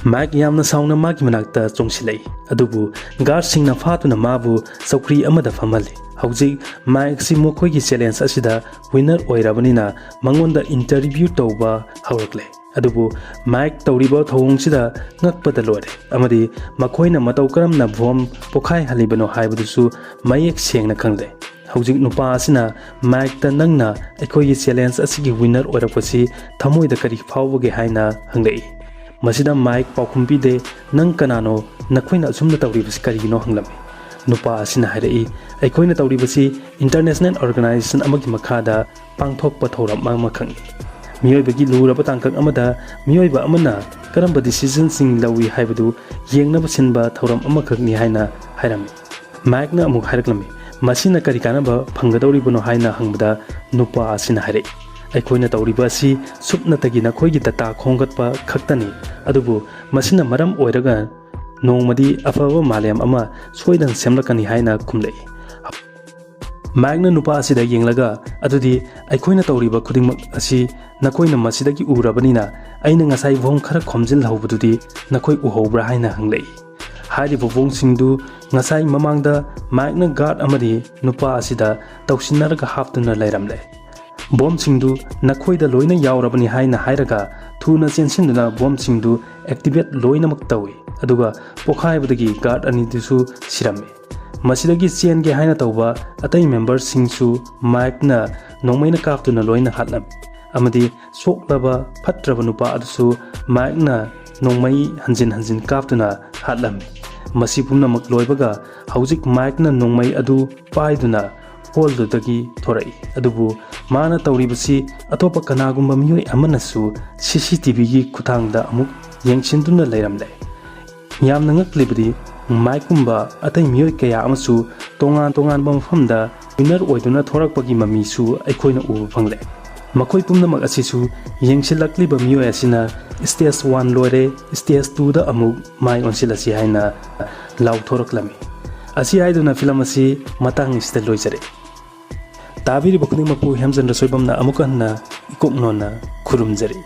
ꯃꯥꯏꯛ ꯌꯥꯝꯅ ꯁꯥꯎꯅ ꯃꯥꯒꯤ ꯃꯅꯥꯛꯇ ꯆꯣꯡꯁꯤꯜꯂꯛꯏ, ꯑꯗꯨꯕꯨ ꯒꯥꯔꯗꯁꯤꯡꯅ ꯐꯥꯗꯨꯅ ꯃꯥꯕꯨ ꯆꯧꯀ꯭ꯔꯤ ꯑꯃꯗ ꯐꯝꯍꯜꯂꯤ꯫ ꯍꯧꯖꯤꯛ ꯃꯥꯏꯛ ꯑꯁꯤ ꯃꯈꯣꯏꯒꯤ ꯆꯦꯂꯦꯟꯖ ꯑꯁꯤꯗ ꯋꯤꯟꯅꯔ ꯑꯣꯏꯔꯕꯅꯤꯅ ꯃꯉꯣꯟꯗ ꯏꯟꯇꯔꯚ꯭ꯌꯨ ꯇꯧꯕ ꯍꯧꯔꯛꯂꯦ꯫ ꯑꯗꯨꯕꯨ ꯃꯥꯏꯛ ꯇꯧꯔꯤꯕ ꯊꯧꯑꯣꯡꯁꯤꯗ ꯉꯛꯄꯗ ꯂꯣꯏꯔꯦ, ꯑꯃꯗꯤ ꯃꯈꯣꯏꯅ ꯃꯇꯧ ꯀꯔꯝꯅ ꯕꯣꯝ ꯄꯣꯈꯥꯏꯍꯜꯂꯤꯕꯅꯣ ꯍꯥꯏꯕꯗꯨꯁꯨ ꯃꯌꯦꯛ ꯁꯦꯡꯅ ꯈꯪꯂꯦ꯫ ꯍꯧꯖꯤꯛ ꯅꯨꯄꯥ ꯑꯁꯤꯅ ꯃꯥꯏꯛꯇ, "ꯅꯪꯅ ꯑꯩꯈꯣꯏꯒꯤ ꯆꯦꯂꯦꯟꯖ ꯑꯁꯤꯒꯤ ꯋꯤꯟꯅꯔ ꯑꯣꯏꯔꯛꯄꯁꯤ ꯊꯃꯣꯏꯗ ꯀꯔꯤ ꯐꯥꯎꯕꯒꯦ?" ꯍꯥꯏꯅ ꯍꯪꯂꯛꯏ꯫ ꯃꯁꯤꯗ ꯃꯥꯏꯛ ꯄꯥꯎꯈꯨꯝ ꯄꯤꯗꯦ꯫ "ꯅꯪ ꯀꯅꯥꯅꯣ? ꯅꯈꯣꯏꯅ ꯑꯁꯨꯝꯅ ꯇꯧꯔꯤꯕꯁꯤ ꯀꯔꯤꯒꯤꯅꯣ?" ꯍꯪꯂꯝꯃꯤ꯫ ꯅꯨꯄꯥ ꯑꯁꯤꯅ ꯍꯥꯏꯔꯛꯏ, "ꯑꯩꯈꯣꯏꯅ ꯇꯧꯔꯤꯕꯁꯤ ꯏꯟꯇꯔꯅꯦꯁꯅꯦꯜ ꯑꯣꯔꯒꯅꯥꯏꯖꯦꯁꯟ ꯑꯃꯒꯤ ꯃꯈꯥꯗ ꯄꯥꯡꯊꯣꯛꯄ ꯊꯧꯔꯝ ꯑꯃꯈꯛꯅꯤ꯫ ꯃꯤꯑꯣꯏꯕꯒꯤ ꯂꯨꯔꯕ ꯇꯥꯡꯀꯛ ꯑꯃꯗ ꯃꯤꯑꯣꯏꯕ ꯑꯃꯅ ꯀꯔꯝꯕ ꯗꯤꯁꯤꯖꯟꯁꯤꯡ ꯂꯧꯏ ꯍꯥꯏꯕꯗꯨ ꯌꯦꯡꯅꯕ ꯁꯤꯟꯕ ꯊꯧꯔꯝ ꯑꯃꯈꯛꯅꯤ" ꯍꯥꯏꯅ ꯍꯥꯏꯔꯝꯃꯤ꯫ ꯃꯥꯏꯛꯅ ꯑꯃꯨꯛ ꯍꯥꯏꯔꯛꯂꯝꯃꯤ, "ꯃꯁꯤꯅ ꯀꯔꯤ ꯀꯥꯟꯅꯕ ꯐꯪꯒꯗꯧꯔꯤꯕꯅꯣ?" ꯍꯥꯏꯅ ꯍꯪꯕꯗ ꯅꯨꯄꯥ ꯑꯁꯤꯅ ꯍꯥꯏꯔꯛꯏ, "ꯑꯩꯈꯣꯏꯅ ꯇꯧꯔꯤꯕ ꯑꯁꯤ ꯁꯨꯞꯅꯇꯒꯤ ꯅꯈꯣꯏꯒꯤ ꯗꯇꯥ ꯈꯣꯝꯒꯠꯄ ꯈꯛꯇꯅꯤ, ꯑꯗꯨꯕꯨ ꯃꯁꯤꯅ ꯃꯔꯝ ꯑꯣꯏꯔꯒ ꯅꯣꯡꯃꯗꯤ ꯑꯐꯕ ꯃꯥꯂꯦꯝ ꯑꯃ ꯁꯣꯏꯗꯅ ꯁꯦꯝꯂꯛꯀꯅꯤ" ꯍꯥꯏꯅ ꯈꯨꯝꯂꯛꯏ꯫ ꯃꯥꯏꯛꯅ ꯅꯨꯄꯥ ꯑꯁꯤꯗ ꯌꯦꯡꯂꯒ, "ꯑꯗꯨꯗꯤ ꯑꯩꯈꯣꯏꯅ ꯇꯧꯔꯤꯕ ꯈꯨꯗꯤꯡꯃꯛ ꯑꯁꯤ ꯅꯈꯣꯏꯅ ꯃꯁꯤꯗꯒꯤ ꯎꯔꯕꯅꯤꯅ, ꯑꯩꯅ ꯉꯁꯥꯏ ꯕꯣꯝ ꯈꯔ ꯈꯣꯝꯖꯤꯜꯍꯧꯕꯗꯨꯗꯤ ꯅꯈꯣꯏ ꯎꯍꯧꯕ꯭ꯔꯥ?" ꯍꯥꯏꯅ ꯍꯪꯂꯛꯏ꯫ ꯍꯥꯏꯔꯤꯕ ꯕꯣꯝꯁꯤꯡꯗꯨ ꯉꯁꯥꯏ ꯃꯃꯥꯡꯗ ꯃꯥꯏꯛꯅ ꯒꯥꯔꯗ ꯑꯃꯗꯤ ꯅꯨꯄꯥ ꯑꯁꯤꯗ ꯇꯧꯁꯤꯟꯅꯔꯒ ꯍꯥꯞꯇꯨꯅ ꯂꯩꯔꯝꯂꯦ꯫ "ꯕꯣꯝꯁꯤꯡꯗꯨ ꯅꯈꯣꯏꯗ ꯂꯣꯏꯅ ꯌꯥꯎꯔꯕꯅꯤ" ꯍꯥꯏꯅ ꯍꯥꯏꯔꯒ ꯊꯨꯅ ꯆꯦꯟꯁꯤꯟꯗꯨꯅ ꯕꯣꯝꯁꯤꯡꯗꯨ ꯑꯦꯛꯇꯤꯚꯦꯠ ꯂꯣꯏꯅꯃꯛ ꯇꯧꯏ, ꯑꯗꯨꯒ ꯄꯣꯈꯥꯏꯕꯗꯒꯤ ꯒꯥꯔꯗ ꯑꯅꯤꯗꯨꯁꯨ ꯁꯤꯔꯝꯃꯤ꯫ ꯃꯁꯤꯗꯒꯤ ꯆꯦꯟꯒꯦ ꯍꯥꯏꯅ ꯇꯧꯕ ꯑꯇꯩ ꯃꯦꯝꯕꯔꯁꯤꯡꯁꯨ ꯃꯥꯏꯛꯅ ꯅꯣꯡꯃꯩꯅ ꯀꯥꯞꯇꯨꯅ ꯂꯣꯏꯅ ꯍꯥꯠꯂꯝꯃꯤ, ꯑꯃꯗꯤ ꯁꯣꯛꯂꯕ ꯐꯠꯇ꯭ꯔꯕ ꯅꯨꯄꯥ ꯑꯗꯨꯁꯨ ꯃꯥꯏꯛꯅ ꯅꯣꯡꯃꯩ ꯍꯟꯖꯤꯟ ꯍꯟꯖꯤꯟ ꯀꯥꯞꯇꯨꯅ ꯍꯥꯠꯂꯝꯃꯤ꯫ ꯃꯁꯤ ꯄꯨꯝꯅꯃꯛ ꯂꯣꯏꯕꯒ ꯍꯧꯖꯤꯛ ꯃꯥꯏꯛꯅ ꯅꯣꯡꯃꯩ ꯑꯗꯨ ꯄꯥꯏꯗꯨꯅ ꯍꯣꯜꯗꯨꯗꯒꯤ ꯊꯣꯔꯛꯏ꯫ ꯑꯗꯨꯕꯨ ꯃꯥꯅ ꯇꯧꯔꯤꯕꯁꯤ ꯑꯇꯣꯞꯄ ꯀꯅꯥꯒꯨꯝꯕ ꯃꯤꯑꯣꯏ ꯑꯃꯅꯁꯨ ꯁꯤ ꯁꯤ ꯇꯤ ꯚꯤꯒꯤ ꯈꯨꯠꯊꯥꯡꯗ ꯑꯃꯨꯛ ꯌꯦꯡꯁꯤꯟꯗꯨꯅ ꯂꯩꯔꯝꯂꯦ꯫ ꯌꯥꯝꯅ ꯉꯛꯂꯤꯕꯗꯤ, ꯃꯥꯏꯛꯀꯨꯝꯕ ꯑꯇꯩ ꯃꯤꯑꯣꯏ ꯀꯌꯥ ꯑꯃꯁꯨ ꯇꯣꯉꯥꯟ ꯇꯣꯉꯥꯟꯕ ꯃꯐꯝꯗ ꯋꯤꯟꯅꯔ ꯑꯣꯏꯗꯨꯅ ꯊꯣꯔꯛꯄꯒꯤ ꯃꯃꯤꯁꯨ ꯑꯩꯈꯣꯏꯅ ꯎꯕ ꯐꯪꯂꯦ꯫ ꯃꯈꯣꯏ ꯄꯨꯝꯅꯃꯛ ꯑꯁꯤꯁꯨ ꯌꯦꯡꯁꯤꯜꯂꯛꯂꯤꯕ ꯃꯤꯑꯣꯏ ꯑꯁꯤꯅ "ꯁ꯭ꯇꯦꯖ ꯋꯥꯟ ꯂꯣꯏꯔꯦ, ꯁ꯭ꯇꯦꯖ ꯇꯨꯗ ꯑꯃꯨꯛ ꯃꯥꯏ ꯑꯣꯟꯁꯤꯜꯂꯁꯤ" ꯍꯥꯏꯅ ꯂꯥꯎꯊꯣꯔꯛꯂꯝꯃꯤ꯫ ꯑꯁꯤ ꯍꯥꯏꯗꯨꯅ ꯐꯤꯂꯝ ꯑꯁꯤ ꯃꯇꯥꯡ ꯑꯁꯤꯗ ꯂꯣꯏꯖꯔꯦ꯫ ꯇꯥꯕꯤꯔꯤꯕ ꯈꯨꯗꯤꯡꯃꯛꯄꯨ ꯍꯦꯝꯆꯟꯗ꯭ꯔ ꯁꯣꯏꯕꯝꯅ ꯑꯃꯨꯛ ꯍꯟꯅ ꯏꯀꯣꯛ ꯅꯣꯟꯅ ꯈꯨꯔꯨꯝꯖꯔꯤ꯫